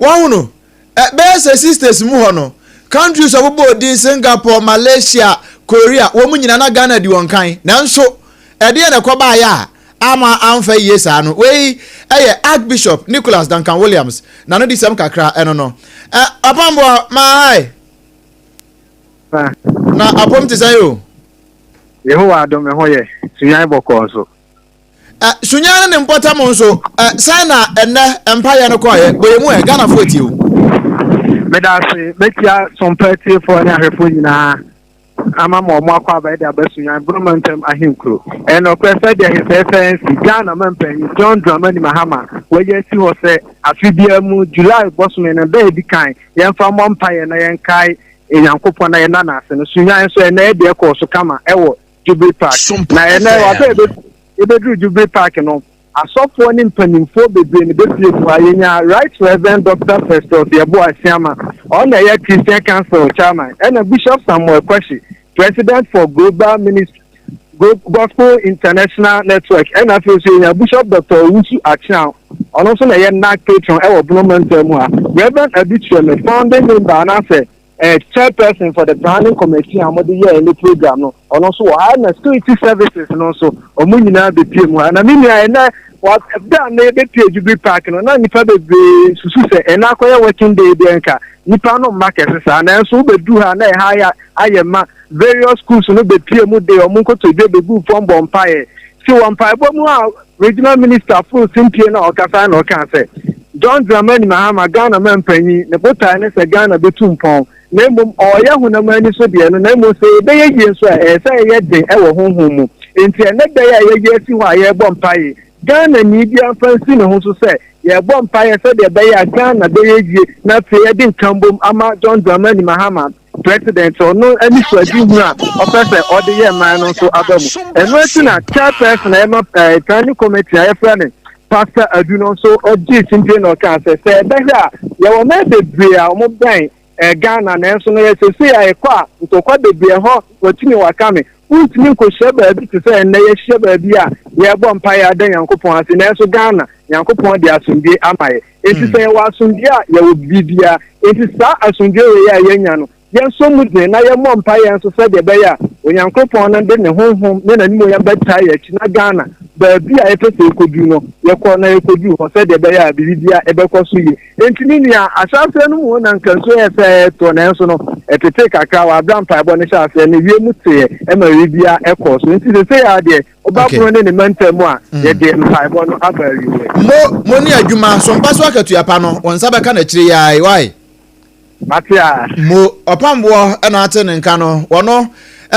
Wahunu? Ɛbɛyɛ sɛ sixties mu hɔ no, countries a wɔbobɔɔ din Singapore, Malaysia, Korea, wɔn nyinaa na Ghana di wɔn kan. Nanso, ɛdeɛn na ɛkɔbaeɛ a amma amfa yie saa no? Wei yɛ Archbishop Nicholas Duncan Williams n'anodisɛm kakra ɛno no. Ɛ, Ɔpamboa, maa hi. Na apɔm te sɛn o? Yehowa adom, me ho yɛ. Sunnyan bɔkɔɔ nso. Ɛ, Sunyani ne mpɔtam nso, ɛ, sɛn na ɛnnɛ mpaeɛ no kɔeɛ? Bɔ yɛn mu ɛ, Ghanafoɔ atie o. Meda ase. Mɛkyia Sompa atiefoɔ ne ahwɛfoɔ nyinaa ama ma wɔn akɔ aba de aba Sunyani Bono Mantam ahenkuro. Ɛyɛ nɔkorɛ sɛ deɛ His Excellency Ghana Mampanyin John Dramani Mahama wayi asi hɔ sɛ afe biara mu July bɔsome no da a ɛdi kan yɛmfa mmɔ mpaeɛ na yɛnkae Nyankopɔn na yɛnna no ase no, Sunyani nso ɛnnɛ ɛdeɛ kɔɔ so kama ɛwɔ Jubilee Park. Na ɛnɛ wɔ abɛ yɛbɛduru Jubilee Park no, asɔfoɔ ne mpanimfoɔ bebree na ɛbɛpie mu ha. Yɛnya Right Reverend Doctor Festus Yeboah Asiamah, ɔno na ɛyɛ Christian Council Chairman, ɛna Bishop Samuel Kwahye, President for Global Ministry, Gospel International Network, ɛna afei nso yɛnya Bishop Doctor Owusu Acheaw, ɔno nso na ɛyɛ NAC patron ɛwɔ Bono Mantam mu ha. Reverend Adu Kyeremeh, founding member anaasɛ eh, chairperson for the planning committee a wɔde yɛɛ ne program no, ɔno nso wɔ ha. Na security services no nso, wɔn nyinaa bepie mu ha. Na me nua, ɛnɛ da a na yɛbɛpie Jubilee Park no, na nnipa bebree susu sɛ ɛnɛ akɔyɛ working day deɛ nka nnipa no mma kɛse saa. Nanso wobɛduru ha na ɛha ayɛ ayɛ ma. Various schools no bepie mu de wɔn nkotodwe bɛguu fam bɔ mpaeɛ. Si wɔ mpaebɔ mu a Regional Minister foro simpie na ɔkasae na ɔkaa sɛ, John Dramani Mahama, Ghana manpanyin, ne botae ne sɛ Ghana bɛtu mpɔn, na mmom ɔreyɛ honam ani so deɛ no, na mmom sɛ yɛbɛyɛ yie nso a, ɛyɛ sɛ yɛyɛ den wɔ honhom mu. Enti ɛnnɛ da yi a yɛayi asi hɔ a yɛrebɔ mpaeɛ yi, Ghanani biara mfa nsi ne ho so sɛ yɛrebɔ mpaeɛ sɛdeɛ ɛbɛyɛ a Ghana bɛyɛ yie na afei yɛde nkabom ama John Dramani Mahama. President ɔno anisoadehunu a ɔpɛ sɛ ɔde yɛ man no nso aba mu. Ɛno akyi na chairperson a ɛma ɛɛ planning committee a yɛfrɛ no Pastor Adu no nso ɔgyee simpie na ɔkaa sɛ sɛ ɛbɛhwɛ a yɛwɔ man bebree a wɔbɛn eh, Ghana nanso no yɛ sesei a ɛkɔ a ntɔkwa bebree ɛhɔ watumi waka me wontumi nkɔhyia baabi te sɛ ɛnnɛ yɛahyia baabi a yɛrebɔ mpaeɛ ada Nyankopɔn ase nanso Ghana Nyankopɔn de asomdwe ama yɛ enti sɛ yɛwɔ asomdwe a yɛwɔ biribiara enti saa asomdwe wei a yɛanya no yɛnsɔ mu den na yɛmmɔ mpaeɛ nso sɛdeɛ ɛbɛyɛ a Onyankopɔn no de ne honhom ne n'animuonyam bɛtaa yɛn akyi na Ghana baabi a yɛpɛ sɛ yɛkɔduru no yɛkɔ na yɛkɔduru hɔ sɛdeɛ ɛbɛyɛ a biribiara ɛbɛkɔ so yie. Enti me nua, ahyɛaseɛ no mu na nka nsuo yɛ sɛ ɛretɔ, nanso no, ɛtetee kakra wɔ aberɛ a mpaebɔ no hyɛɛ aseɛ no, wiem teeɛ ma biribiara kɔɔ so. Enti seesei ara deɛ, woba Okay. Bono ne ne mantam mu a, yɛde mpaebɔ no aba awieɛ. Mo, mo ne adwuma, so mpa so akatua pa no, wo nsa bɛka no akyire yi ara yi, wai? Mate a. Mo, ɔpamboɔ na ate ne nka no, wɔno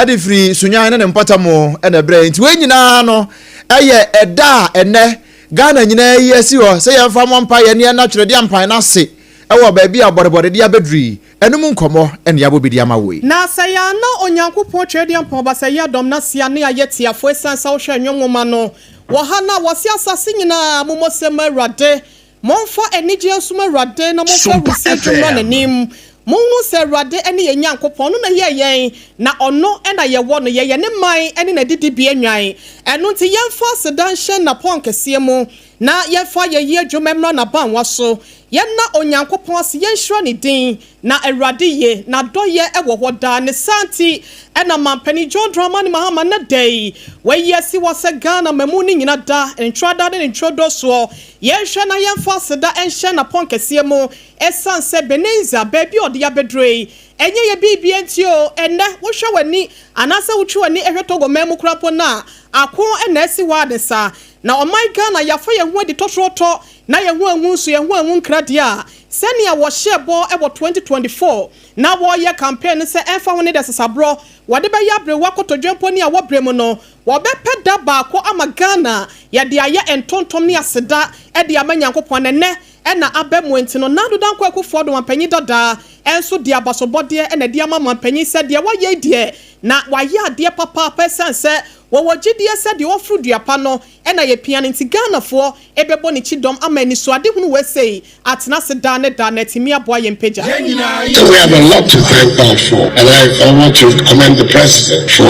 de firi Sunyani ne ne mpɔtam na ɛbrɛɛ. Nti wei nyinaa no yɛ ɛda a ɛnnɛ Ghana nyinaa yi asi hɔ sɛ yɛmfa mmɔ mpaeɛ ne yɛnna Twerɛdeɛ mpan no ase wɔ baabi a bɔdebɔde de abɛduru yi. Ɛno mu nkɔmmɔ na yɛabɔ bi de ama wo yi. Na sɛ yɛanna Onyankopɔn Tweaduampɔn Ɔbasayɛ dɔm no ase a ne yɛayɛ tiafo esiane sɛ wohwɛ Nnwom nwoma no wɔ ha no a wɔse asase nyinaa mommɔ se mma Awurade Momfa anigyeɛ nsom Awurade na momfa Sompa ahurisie dwom mmra FM. n'anim. Monhunu sɛ Awurade ne yɛn Nyankopɔn, ɔno na ɛyɛɛ yɛn, na ɔno na yɛwɔ no, yɛyɛ ne man ne n'adidibea nnwan. Ɛno nti yɛmfa aseda nhyɛn n'aponkɛseɛ mu, na yɛmfa ayɛyie dwom mmra n'abannwa so. Yɛnna Onyankopɔn ase, yɛnhyira ne din, Na Awurade ye, n'adɔyɛ wɔ hɔ daa. Ne saa nti na Manpanin John Dramani Mahama nnɛ da yi wayi asi hɔ sɛ Ghana mamu no nyina da, ne ntradaa ne ne ntwodwo soɔ. Yɛnhwɛ na yɛmfa aseda nhyɛ n'apɔnkɛseɛ mu ɛsiane sɛ Ebenezer, baabi a ɔde abɛduro yi, ɛnyɛ yɛ biribia nti o. Ɛnnɛ wohwɛ w'ani anaasɛ wotwe w'ani hwɛ Togo man mu koraa mpo no a, ako na asi hɔ a ne saa. Na ɔman Ghana yɛafa yɛn ho adi tɔtorɔtɔ na yɛn ho anwu nso yɛn ho anwu nkra deɛ a, Sɛnea wɔhyɛɛ bɔ wɔ 2024 na wɔreyɛ campaign no sɛ ɛmfa ho ne dɛ sesaborɔ wɔde bɛyɛ aberewa kotodwe mpo ne awɔ berɛ mu no, wɔbɛpɛ da baako ama Ghana yɛde ayɛ ntontom ne aseda de ama Nyankopɔn na ɛnnɛ na aba mu nti no Nado Dankwa Akufo-Addo Mampanyin dadaa nso de abasobɔdeɛ na ɛde ama Mampanyin sɛ deɛ wayɛ yi deɛ na wayɛ adeɛ papaapa ɛsiane sɛ wɔwɔ gyidie sɛ deɛ ɔforo dua pa no na yɛpia no nti Ghanafoɔ bɛbɔ ne kyidɔm ama anisoadehunu wei sei atena ase daa ne daa na atumi aboa yɛn mpagya. We have a lot to thank God for and I, I want to commend the president for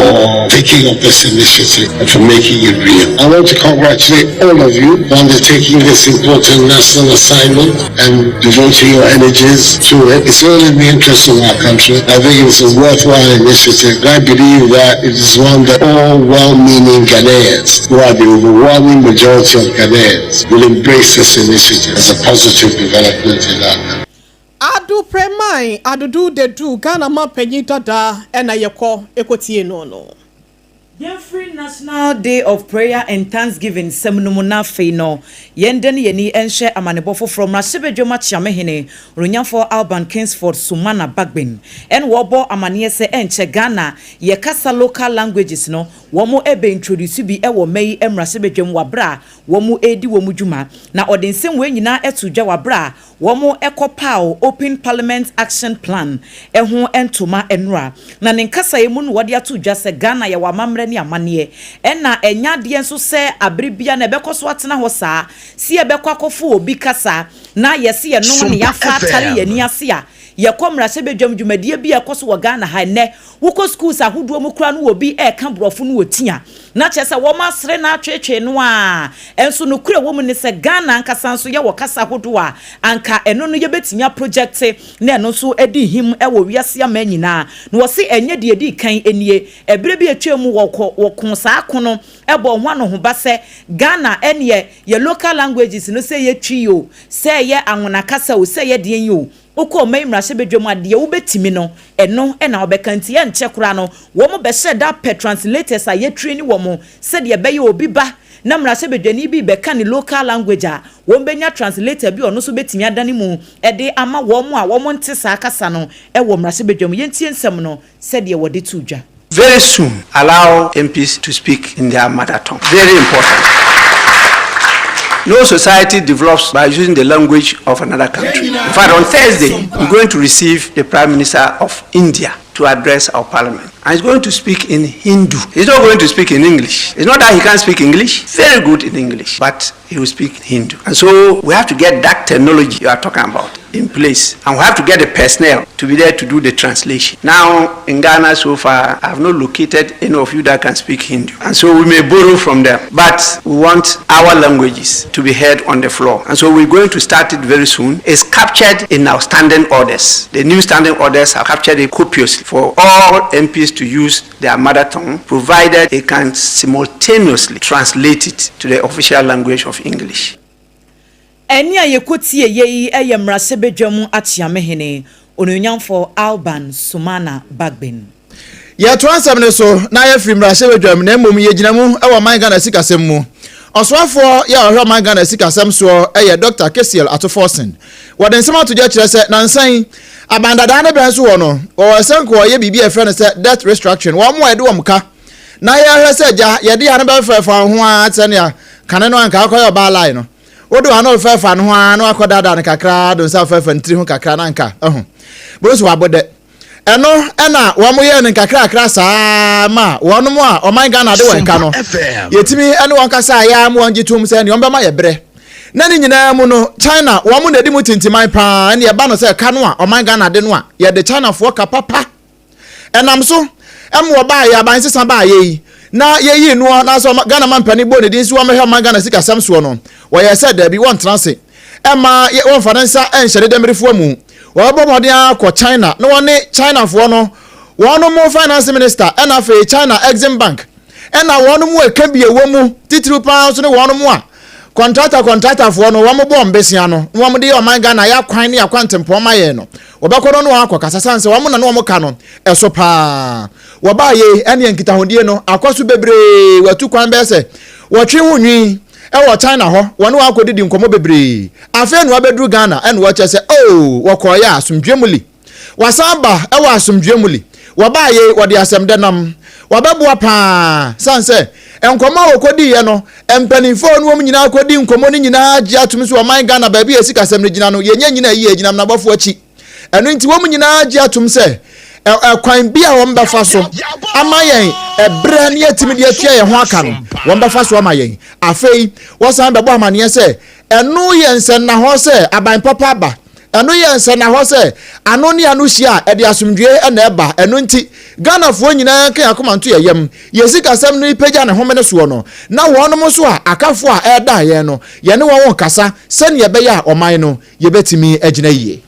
taking up this initiative and for making it real. I want to congratulate all of you for undertaking this important national assignment and devoting your energies to it. It's all in the interest of our country. I think it's a worthwhile initiative. And I believe that it is one that all well-meaning Ghanaians, who are the overwhelming majority of Ghanaians, will embrace this initiative as a positive development in our country. Ado Premai Adodu Dedu Ghana manpanyin dada na yɛkɔ kɔtie no no. Yɛmfiri National Day of Prayer and Thanksgiving nsɛm no mu na afei no yɛndane yɛn ani nhwɛ amanebɔ foforɔ. Mmarahyɛbadwam Akyeamehene, Onuonyamfoɔ Alban Kingsford Sumana Bagbin ɛna ɔrebɔ amaneɛ sɛ ɛnkyɛ Ghana yɛ kasa local languages no wɔn bɛ introduce bi wɔ mma yi mmarahyɛbadwam wɔ aberɛ a wɔn redi wɔn dwuma. Na ɔde nsɛm wei nyinaa too dwa wɔ aberɛ a Wɔkɔpaw Open Parliament Action Plan ho ntoma nnora. Na ne nkasaeɛ mu no wɔde ato dwa sɛ Ghana yɛwɔ amammerɛ ne amanneɛ ɛna ɛnyɛ adeɛ nso sɛ abere biara no ɛbɛkɔ so atena hɔ saa sɛ yɛbɛkɔ akɔfo obi kasa na yɛse yɛno ne Sompa yɛafa atare yɛn FM. ani ase a yɛkɔ mmarahyɛbadwam dwumadie bi a ɛkɔ so wɔ Ghana ha ɛnnɛ Wokɔ schools ahodoɔ mu koraa no obi reka borɔfo no ɔtia na kyerɛ sɛ wɔn asere no atweetwee no ara. Nso nokorɛ wɔ mu ne sɛ Ghana ankasa nso yɛwɔ kasa ahodoɔ a anka ɛno no yɛbɛtumi aprojɛkte na ɛno nso adi him wɔ wiase aman nyinaa. Na wɔse ɛnyɛ deɛ ɛdii kan nie. Ɛberɛ bi a ɛtwaam mu wɔkɔ wɔkoo saa ko no bɔɔ ho anohoba sɛ Ghana ɛneɛ yɛ local languages no sɛ ɛyɛ Twi o, sɛ ɛyɛ Anwona kasa o, sɛ ɛyɛ deɛn o, Wokɔ ɔman yi mmarahyɛbadwam a, deɛ wobɛtumi no, ɛno na wobɛka. Nti ɛnkyɛ koraa no, wɔbɛhyɛ da apɛ translators a yɛtraini wɔn sɛdeɛ ɛbɛyɛ obi ba na mmarahyɛbadwani bi rebɛka ne local language a, wɔbɛnya translator bi a ɔno nso bɛtumi adane mu de ama wɔn a wɔnte saa kasa no wɔ mmarahyɛbadwam. Yɛntie nsɛm no sɛdeɛ wɔde too dwa. Very soon, allow MPs to speak in their mother tongue. Very important. No society develops by using the language of another country. In fact, on Thursday, we're going to receive the Prime Minister of India to address our parliament. And he's going to speak in Hindu. He's not going to speak in English. It's not that he can't speak English. Very good in English. But he will speak Hindu. And so we have to get that technology you are talking about in place. And we have to get the personnel to be there to do the translation. Now, in Ghana so far, I have not located any of you that can speak Hindu. And so we may borrow from them. But we want our languages to be heard on the floor. And so we're going to start it very soon. It's captured in our standing orders. The new standing orders are captured it copiously for all MPs to use their mother tongue, provided they can simultaneously translate it to the official language of English. Ɛnne a yɛkɔtieeɛ yi yɛ Mmarahyɛbadwam Akyeamehene, Onuonyamfoɔ Alban Sumana Bagbin. Yɛtoa nsɛm no so na yɛfiri mmarahyɛbadwam na mmom yɛgyina mu wɔ ɔman Ghana sikasɛm mu. Ɔsoafoɔ yɛ a ɔhwɛ ɔman Ghana sikasɛm soɔ yɛ Dɔkta Cassiel Ato Forson. Wɔde nsɛm ato dwa kyerɛ sɛ nansa yi aban dadaa no berɛ nso wɔ no wɔwɔ sɛ nka wɔyɛ biribi a yɛfrɛ no sɛ debt restructuring, wɔn a yɛde wɔn ka na yɛhwɛ sɛ gya yɛde ano bɛfɛfa ho ara sɛnea kane no anka akɔyɛ ɔbaa line no wode w'ano refɛfa no ho ara na wakɔdaadaa no kakra de nsa fɛfa ne tiri ho kakra na anka ɛho bɛhu sɛ wabɔ dɛ ɛno ɛna wɔn yɛ no nkakrakra saa ma wɔn a ɔman Ghana de wɔn ka no yɛtumi ɛne wɔn kasa a yɛa ma wɔn gye tom sɛ nea wɔn bɛma yɛ berɛ na ne nyinaa mu no China wɔn na ɛdi mu tintiman paa ɛne ɛba no sɛ ɛka no a ɔman Ghana de no a yɛde Chinafoɔ ka papa Ɛnam so ma wɔbaeɛ, aban sesa baeɛ yi, na yɛyii noɔ, na sɛ Ghana mampanin bɔɔ ne din sɛ wɔmmɛhwɛ ɔman Ghana sikasɛm soɔ no, wɔyɛɛ sɛ daabi, wɔntena ase mma wɔmfa ne nsa nhyɛ ne dɛmirifoɔ mu. Wɔbɛbɔ mmɔden ara akɔ China na wɔne Chinafoɔ no, wɔnom finance minister, ɛna afei China Exim Bank, ɛna wɔnom a ɛka bi ɛwɔ mu, titiriw paa nso ne wɔnom a kɔntrata kɔntratafoɔ no wɔn bɔ mbesea no na wɔn de yɛ ɔman Ghana yɛ akwan ne akwantempɔn ma yɛn no, Wɔbɛkɔ no ne wɔn akɔkasa sane sɛ wɔn na ne wɔn ka no ɛso paa. Wɔbaa yei ɛneɛ nkitahodie no akɔ so bebree, wɔatu kwan bɛyɛ sɛ wɔtwe ho nwi ɛwɔ China hɔ, wɔne wɔn akɔdidi nkɔmmɔ bebree. Afei na wɔabɛduru Ghana ɛna wɔkyerɛ sɛ oo wɔkɔɔeɛ a asomdwoeɛ mu li. Wɔasan ba ɛwɔ asomdwoeɛ mu li. Wɔbaa yei wɔde asɛm dɛ nam. Wɔabɛboa paa sane sɛ nkɔmmɔ a wɔkɔdiiɛ no Mpaninfoɔ no wɔn nyinaa kɔdi nkɔmmɔ no nyinaa gye atom sɛ ɔman Ghana baabi a sikasɛm no gyina no yɛnyɛ nyina yie gyina menabɔfoɔ akyi. Ɛno nti wɔn nyinaa gye atom sɛ ɛkwan bi a wɔn bɛfa so ama yɛn ɛberɛ ne yɛatumi de atua yɛn ho aka no wɔn bɛfa so ama yɛn. Afei wɔsan bɛbɔ amaneɛ sɛ ɛno yɛ nsɛnnahɔ sɛ aban papa aba. Ɛno yɛ nsɛnnahɔ sɛ ano ne ano hyia a, ɛde asomdwoeɛ na ɛba. Ɛno nti, Ghanafoɔ nyinaa nka yɛn akoma nto yɛn yam. Yɛn sikasɛm no repagya ne homene soɔ no, na wɔnom nso a akafoɔ a ɛredan yɛn no, yɛne wɔn rekasa sɛdeɛ ɛbɛyɛ a ɔman no, yɛbɛtumi agyina yie.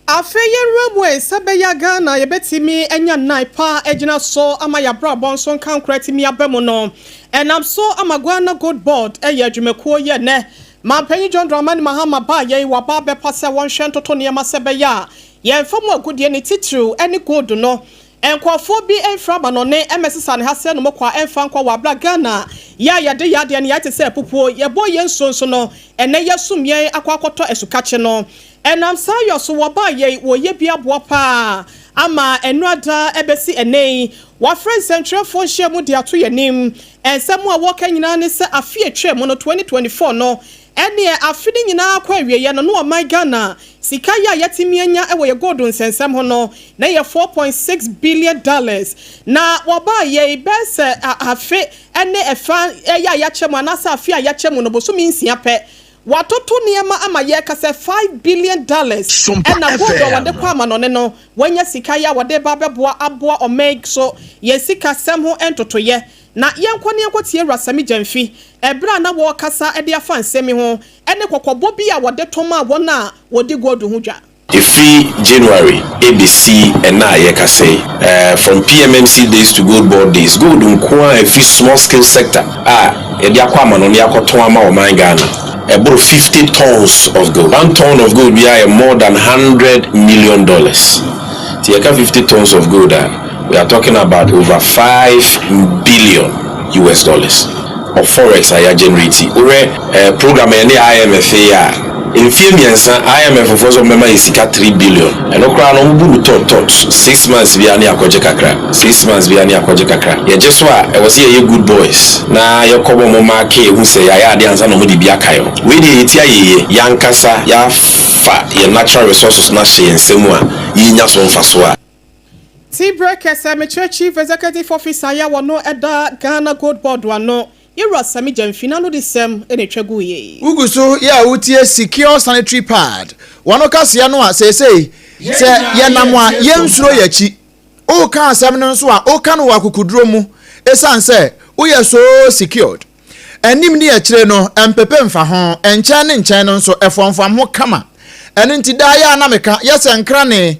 Afei yɛnwura mu ɛ, sɛ ɛbɛyɛ a Ghana yɛbɛtumi anya nnan pa agyina so ama yɛabrabɔ nso nkankorɔ atumi aba mu no, ɛnam so ama Ghana Gold Board yɛ adwumakuo yi ɛnnɛ. Mampanyin John Dramani Mahama baa yɛn waba abɛpa sɛ wɔnhwɛ ntoto nneɛma sɛ ɛbɛyɛ a yɛn fam agudeɛ ne titiriw ne gold no nkurɔfoɔ bi mfiri amanɔne mmɛsesa ne ha sɛ nom kwa mfa nkɔ wɔ abra Ghana yɛ a yɛde yɛ adeɛ no yɛayɛ te sɛ apupuo yɛbɔ yɛn nsuo nso no ɛnɛ yɛasum yɛn akɔ akɔtɔ asukakye no ɛnam saa yɔ so wɔbaa yɛn wɔyɛ bi aboa paa ama ɛnora da ɛbɛsi ɛnɛ yi wɔafrɛ nsɛntwerɛfoɔ nhyiamu de ato yɛn anim Nsɛm a wɔka nyinaa ne sɛ afe a etwaam no, 2024 no, ɛneɛ afe no nyinaa kɔ awieɛ no, na ɔman Ghana sika yɛ a yɛatumi anya wɔ yɛ gold nsɛnsɛm ho no, na ɛyɛ $4.6 billion. Na wɔbaa yei bɛyɛ sɛ afe ne ɛfa yɛ a yɛakyɛ mu anaasɛ afe a yɛakyɛ mu no, bosome nsia pɛ, wɔatoto nneɛma ama yɛreka sɛ $5 billion ɛna gold a wɔde kɔ amanɔne no, wɔanya sika yɛ a wɔde reba abɛboa aboa ɔman yi so yɛn sikasɛm ho ntotoeɛ. Na yɛnkɔ na yɛnkɔtie Wura Sammy Gyamfi ɛberɛ a na wɔrekasa de afa nsɛm yi ho ne kɔkɔbɔ bi a wɔde to maa wɔn a wɔdi gold ho dwa. Ɛfiri January ɛbɛsi ɛnnɛ a yɛrekasa yi, from PMMC days to Gold Board days, gold nko ara a ɛfiri small scale sector a yɛde akɔ amanɔne akɔtɔn ama ɔman Ghana, ɛboro 50 tons of gold. One ton of gold biara yɛ more than $100 million. Nti yɛka 50 tons of gold a, We are talking about over 5 billion US dollars of forex a yɛ generate. Wohwɛ program a yɛne IMF yɛ a, Mfie mmiɛnsa, IMF foɔ sɛ wɔbɛma yɛ sika 3 billion. Ɛno koraa no, wɔbu no tɔt tɔt. 6 months biara ne akɔgye kakra. 6 months biara ne akɔgye kakra. Yɛgye so a, ɛwɔ sɛ yɛyɛ good boys na yɛkɔbɔ mo maake ehu sɛ yɛayɛ adeɛ ansa na wɔde bi aka yɛn. Wei deɛ, yɛti ayɛyie. Yɛankasa yɛafa yɛn natural resources no ahyɛ yɛn nsam a yɛnya so mfaso a. Ti berɛ kɛsɛ mekyerɛ Chief Executive Officer yɛ wɔ no ɛda Ghana Gold Board ano, yɛwura Sammy Gyamfi no de sɛm ɛna etwa gu yie. Wogu so yɛ a wotie Secure Sanitary Pad wɔn kaseɛ no a seesei sɛ yɛnam a yɛnsuro yɛkyi. Woka asɛm no nso a, woka no wɔ akokoduro mu ɛsiane sɛ woyɛ so secured. Anim ne akyire no mpepe mfa ho, nkyɛn ne nkyɛn no nso ɛfɔmfam ho kama. Ɛno nti daa yɛ a na meka yɛ sɛ nkrane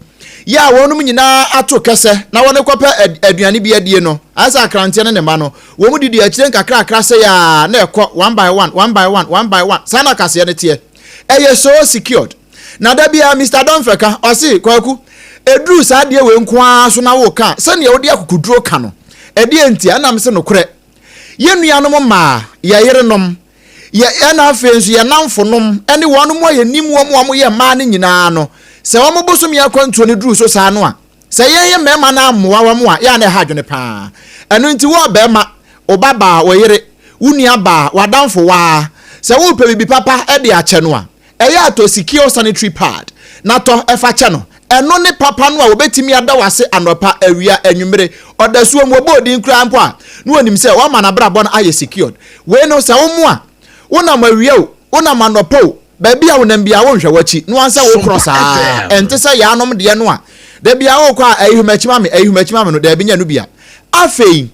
yɛ a wɔnom nyinaa ato kɛsɛ na wɔne kɔpɛ aduane bi adie no, ayɛ sɛ akranteɛ ne ne ma no, wɔn didi akyire nkakrakra sɛ yɛ a na ɛkɔ one by one, one by one, one by one. Saa na kaseɛ no teɛ. Ɛyɛ so secured. Na da biara Mr Dɔnfɛ ka, ɔse, "Kwaku, ɛduru saa adeɛ wei nko ara so na woka sɛnea wode akokoduro ka no, ɛdeɛ nti a?" Ɛnam sɛ nokorɛ, yɛn nuanom mmaa, yɛ yerenom, yɛ ɛna afei nso yɛ namfonom ne wɔn mu a yɛnim wɔn a wɔyɛ mmaa no nyinaa no, sɛ wɔn bosome akwantuo no duru so saa no a, sɛ yɛn yɛ mmarima no ammoa wɔn a, yɛ a na ɛha adwene paa. Ɛno nti wɔ barima, wo ba baa, wo yere, wo nua baa, w'adamfo waa, sɛ wopɛ biribi papa de akyɛ no a, ɛyɛ atɔ Secure Sanitary Pad na tɔ ɛfa kyɛ no. Ɛno ne papa no a wɔbɛtumi ada wase anɔpa, awia, anwummere, ɔdasuo mu, wɔbɔ odin koraa mpo a, na wɔnim sɛ wɔama n'abrabɔ no ayɛ secured. Wei no, sɛ wo a wonam awia o, wonam anɔpa o, baabi a wonam biara wonhwɛ w'akyi na wansa wokorɔ saa. Ɛnte sɛ yɛanom deɛ no a da biara wokɔ a, ɛyi hwɛ ma me, ɛyi hwɛ ma me no. Daabi, nyɛ no bia. Afei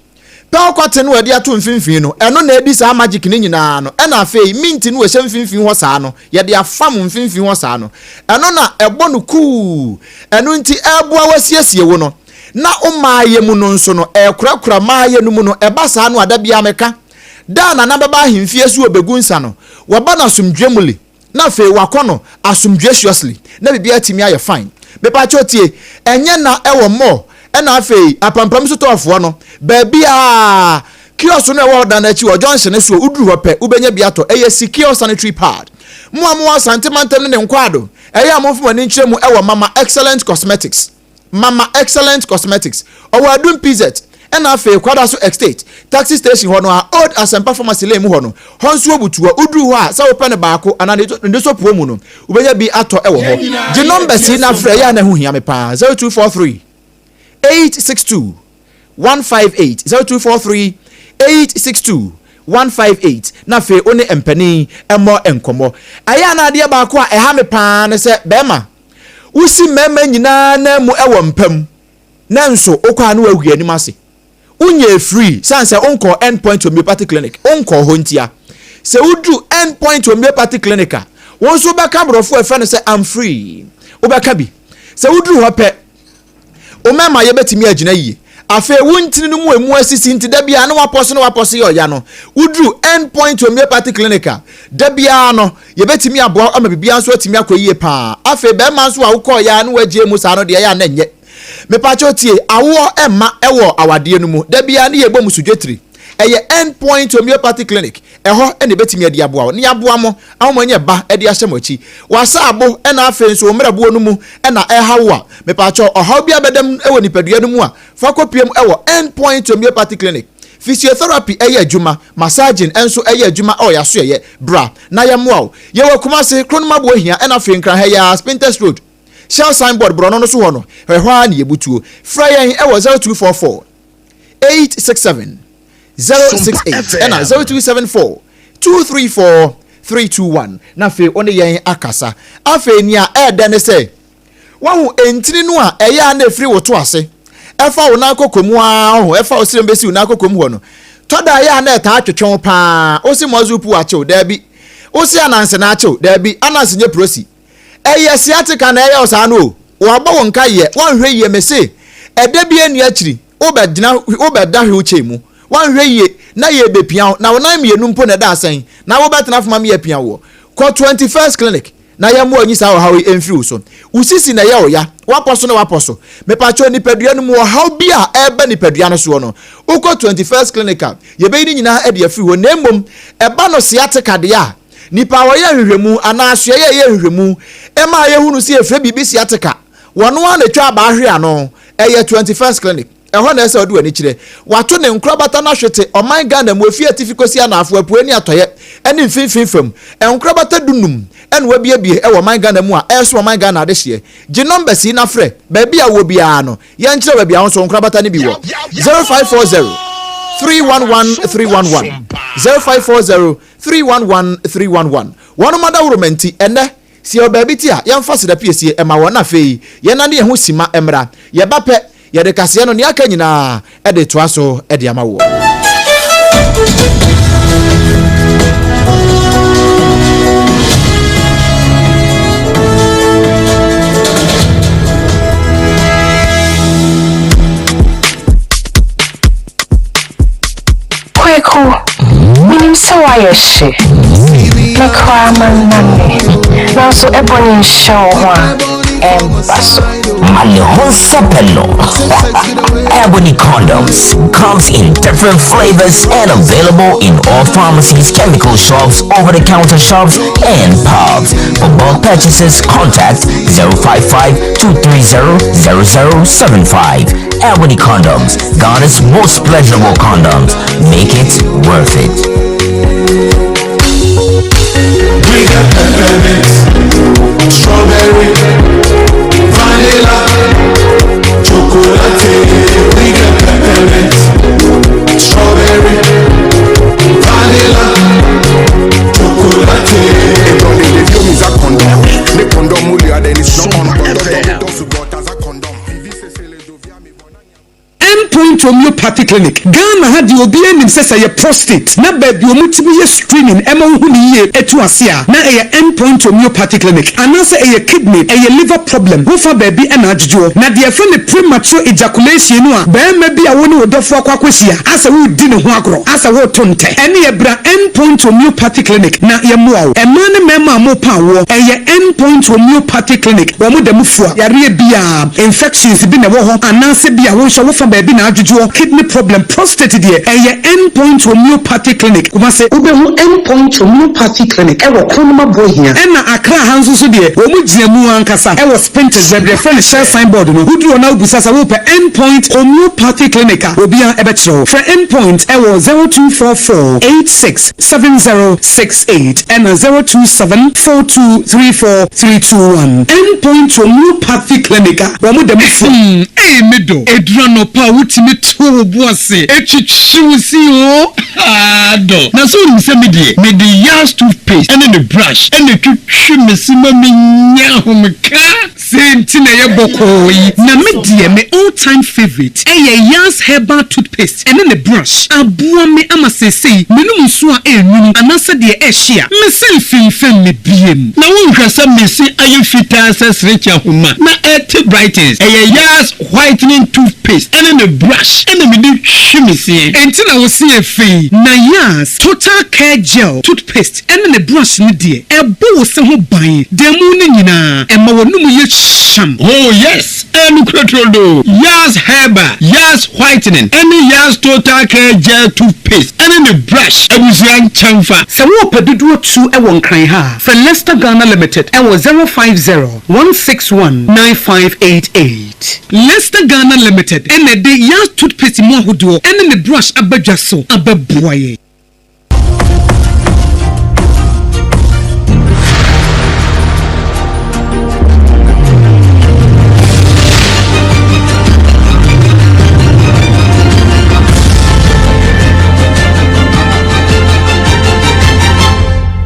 pearl cotton no a wɔde ato mfimfini no, ɛno na edi saa magic no nyinaa no. Ɛna afei mint no ɛhyɛ mfimfini hɔ saa no, yɛde afam mfimfini hɔ saa no, ɛno na ɛbɔ no kuu. Ɛno nti ɛboa wasiesie wo no na wo maayɛ mu no nso no, ɛkorakora maayɛ no mu no. Ɛba saa no a, da biara meka da a Nana bɛba ahemfie so ɔbɛgu nsa no, wɔba no asomdwe mu li na afei wakɔ no asomdwoeously na biribiara atumi ayɛ fine. Mepakyɛw tie, ɛnyɛ na ɛwɔ mall ɛna afei apampam so tɔɔfoɔ no baabi a kiosk no ɛwɔ hɔ dan akyi wɔ junction no so, woduru hɔ pɛ wobɛnya bi atɔ. Ɛyɛ Secure Sanitary Pad. Mo a mowɔ Asante mantam ne ne nkwaado, ɛyɛ a momfa mo ani nkyerɛ mu ɛwɔ Mama Excellent Cosmetics. Mama Excellent Cosmetics ɔwɔ Adum PZ ɛna afei Kwadaso Estate taxi station hɔ no a, Old Asɛmpa Pharmacy lane mu hɔ no, hɔ nso obutu hɔ. Woduru hɔ a, sɛ wopɛ no baako anaa ne so puo mu no, wobɛnya bi atɔ ɛwɔ hɔ. Gye numbers yi na frɛ, yɛ a na ɛho hia me paa: 0243 862 158, 0243 862 158, na afei wo ne mpanin mmɔ nkɔmmɔ. Ɛyɛ a na adeɛ baako a ɛha me paa ne sɛ bɛrima wosi mmarima nyinaa nan mu wɔ mpam, na nso wokɔ a na wahu anim ase. Wonyɛ free san sɛ wonkɔ End Point Homeopathy Clinic, wonkɔ hɔ ntia. Sɛ woduru End Point Homeopathy Clinic a, wo nso wobɛka borɔfo a ɛfrɛ no sɛ "I'm free". Wobɛka bi. Sɛ woduru hɔ pɛ, wo mmarima yɛbɛtumi agyina yie. Afei wo ntini no mu emu asisi nti da biara na wapɔ so na wapɔ so yɛ ɔya no, woduru End Point Homeopathy Clinic a, da biara no yɛbɛtumi aboa ama biribiara nso atumi akɔ yie paa. Afei bɛrima nso a wokɔɔ yɛ a na wagye mu saa no deɛ, ɛyɛ a na ɛnyɛ. Mepakyɛw tie, awoɔ ɛmma ɛwɔ awadeɛ no mu, da biara ne yɛbɔ mu sodwetiri. Ɛyɛ End Point Homeopathy Clinic, ɛhɔ ɛna ɛbɛtumi adi aboa wo ne aboa mo ama anya ba de ahyɛ mo akyi. Wasa abo ɛna afei nso wo mmerɛboɔ no mu ɛna ɛha wo a, mepakyɛw, ɔhaw bi abɛdam ɛwɔ nipadua no mu a, fa kɔpiem ɛwɔ End Point Homeopathy Clinic. Physiotherapy ɛyɛ adwuma, massaging ɛnso ɛyɛ adwuma ɛwɔ yɛasoɛyɛ. Bra na yɛmmoa wo. Yɛwɔ Kumase, Kronom Aboɔ Hia, ɛna afei Nkran ha yi ara, Spintex Road, Shell signboard borɔno no so hɔ no, ɛhɔ ara ne yɛbutuo. Frɛ yɛn ɛwɔ 0244 867 068 ɛna 0274 234 321 na afei wo ne yɛn akasa. Afei nea ɛɛdɛ ne sɛ wahu ntini no a ɛyɛ a na ɛfiri wo to ase ɛfa wo nan kɔkɔ mu ara ho, ɛfa wo serem bɛsi wo nan kɔkɔ mu hɔ no, tɔda ɛyɛ a na ɛtaa twetwe wo paa. Wo se muscle pull akyew? Daabi. Wo se ananse na akyew? Daabi, ananse nyɛ prosi. Ɛyɛ sciatica na ɛyɛ wo saa no o. Wɔabɔ wo nka yɛ wɔnhwɛ yie. Me se ɛda bi ani akyiri wobɛgyina, wobɛda wheelchair mu. Wɔnhwɛ yie na yɛbɛpia wo na wo nan mmienu mpo na ɛda asɛn na wobɛtena fama me yɛpia woɔ. Kɔ 21st Clinic na yɛmmoa nyi saa ɔhaw yi mfiri wo so. Wo sisi na ɛyɛ wo ya, woapɔ so na woapɔ so. Mepakyɛw, nipadua no mu ɔhaw bi a ɛreba nipadua no soɔ no, wokɔ 21st Clinic a, yɛbɛyi ne nyinaa de afiri hɔ. Na mmom ɛba no sciatica deɛ a, Nnipa a wɔyɛ nhwehwɛmu anaa asoɛeɛ a ɛyɛ nhwehwɛmu ma yɛhunu sɛ yɛfrɛ biribi sciatica, wɔn ara na ɛtwa abaa hwe ano. Ɛyɛ 21st Clinic. Ɛhɔ na ɛsɛ sɛ wode w'ani kyerɛ. Wɔato ne nkorabata no ahwete ɔman Ghana mu ɛfiri atifi kɔsi anaafoɔ, apueɛ ne atɔeɛ ne mfimfini fam. Nkorabata dunum na wɔabuebue wɔ ɔman Ghana mu a ɛresom ɔman Ghana adehyeɛ. Gye numbers yi na frɛ, baabi a wowɔ biara no, yɛnkyerɛ wo baabi a wo nso wo nkorabata no bi wɔ. 0540 311 311, 0540 311 311. Wɔnom adaworoma nti, ɛnnɛ, sɛ yɛwɔ baabi te a, yɛmfa aseda piesie mma wɔn na afei yɛnnane yɛn ho simma mmra. Yɛba pɛ, Yɛde kaseɛ no nea aka nyinaa de toa so de ama woɔ. Kweku, menim sɛ woayɛ hye. Me koraa mannane, nanso ɛbɔ ne nhyɛ wo ho a, ɛmba so. Ma ne ho nsɛpɛ no. Ebony condoms comes in different flavors and available in all pharmacies, chemical shops, over-the-counter shops, and pubs. For bulk purchases, contact 055 230 0075. Ebony condoms, Ghana's most pleasurable condoms. Make it worth it. We got peppermint, strawberry, vanilla, chocolate. We got peppermint, strawberry, vanilla, chocolate. End Point Homeopathy Clinic, Ghana ha deɛ obiara nim sɛ sɛ ɛyɛ prostate na baabi a wɔtumi yɛ screening ma wohu no yie tu ase a, na ɛyɛ End Point Homeopathy Clinic. Anaasɛ ɛyɛ kidney, ɛyɛ liver problem, wofa baabi na adwodwoɔ. Na deɛ yɛfrɛ no premature ejaculation no a barima bi a wo ne wo dɔfoɔ akɔ akɔhyia asɛ woredi ne ho agorɔ, asɛ woreto ntɛ, ɛneɛ bra End Point Homeopathy Clinic na yɛmmoa wo. Mmaa ne mmarima a morepa awoɔ, ɛyɛ End Point Homeopathy Clinic, wɔn da mu fua yareɛ biara. Infections bi na ɛwɔ hɔ anaasɛ bi a wo nso wo fa baabi na adwodwoɔ, kidney problem, prostate deɛ ɛyɛ End Point Homeopathy Clinic, Kumasi. Wobɛhu End Point Homeopathy Clinic wɔ Kronum Aboahia. Ɛna Accra ha nso so deɛ wɔn gyina mu ankasa wɔ Spintex baabi yɛfrɛ no Shell sign board no, woduru hɔ na wobisa sɛ wopɛ End Point Homeopathy Clinic a obiara bɛkyerɛ wo. Frɛ End Point wɔ 0244 86 70 68 ɛna 027 42 34 321. End Point Homeopathy Clinic a wɔn da mu fua. Hmm ei me dɔ, ɛduru anɔpa a wotumi to wo bo ase twitwi wo se oo haa dɔ. Na sɛ wonim sɛ me deɛ mede Yars toothpaste ne ne brush na ɛtwitwi me se ma menya ahomeka. Sei nti na ɛyɛ bɔkɔɔ yi. Na me deɛ me all time favourite ɛyɛ Yars herbal toothpaste ɛne ne brush. Aboa me ama seesei menom nsuo a ɛnwunu anaasɛ deɛ ɛhye a, me se mfimfim me biem. Na wonhwɛ sɛ me se ayɛ fitaa sɛ serekye ahoma na ɛte brightens. Ɛyɛ Yars whitening toothpaste ɛne ne brush ɛna mede twi me seɛ. Enti na wo se yɛ fɛ yi. Na Yars total care gel toothpaste ɛne ne brush no deɛ, ɛbɔ wo se ho ban da mu no nyinaa, ɛma w'anomu yɛ hyam. Oh yes, ɛyɛ nokorɛ turodoo! Yaz Herbal, Yaz Whitening ɛne Yaz Total Care Gel Toothpaste ɛne ne brush abusua nkyɛnfa. Sɛ worepɛ dodoɔ tu wɔ Nkran ha a, frɛ Lester Ghana Limited wɔ 050 161 9588. Lester Ghana Limited na ɛde Yaz Toothpaste mu ahodoɔ ɛne ne brush aba dwa so abɛboa yɛn.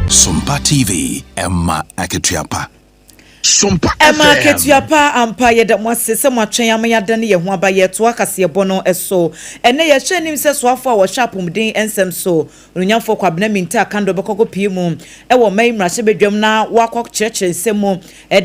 Sompa TV, ɛma akatua pa. Sompa Ɛma FM. akatua pa ampa. Yɛda mo ase sɛ moatwɛn ama yɛadane yɛn ho aba. Yɛretoa kaseɛbɔ no so. Ɛnnɛ, yɛhwɛ anim sɛ soafoɔ a wɔhwɛ apomuden nsɛm so, Onuonyamfoɔ Kwabena Mintah Akandoh bɛkɔ akɔpue mu wɔ ɔman yi mmarahyɛbadwam na wakɔkyerɛkyerɛ nsɛm mu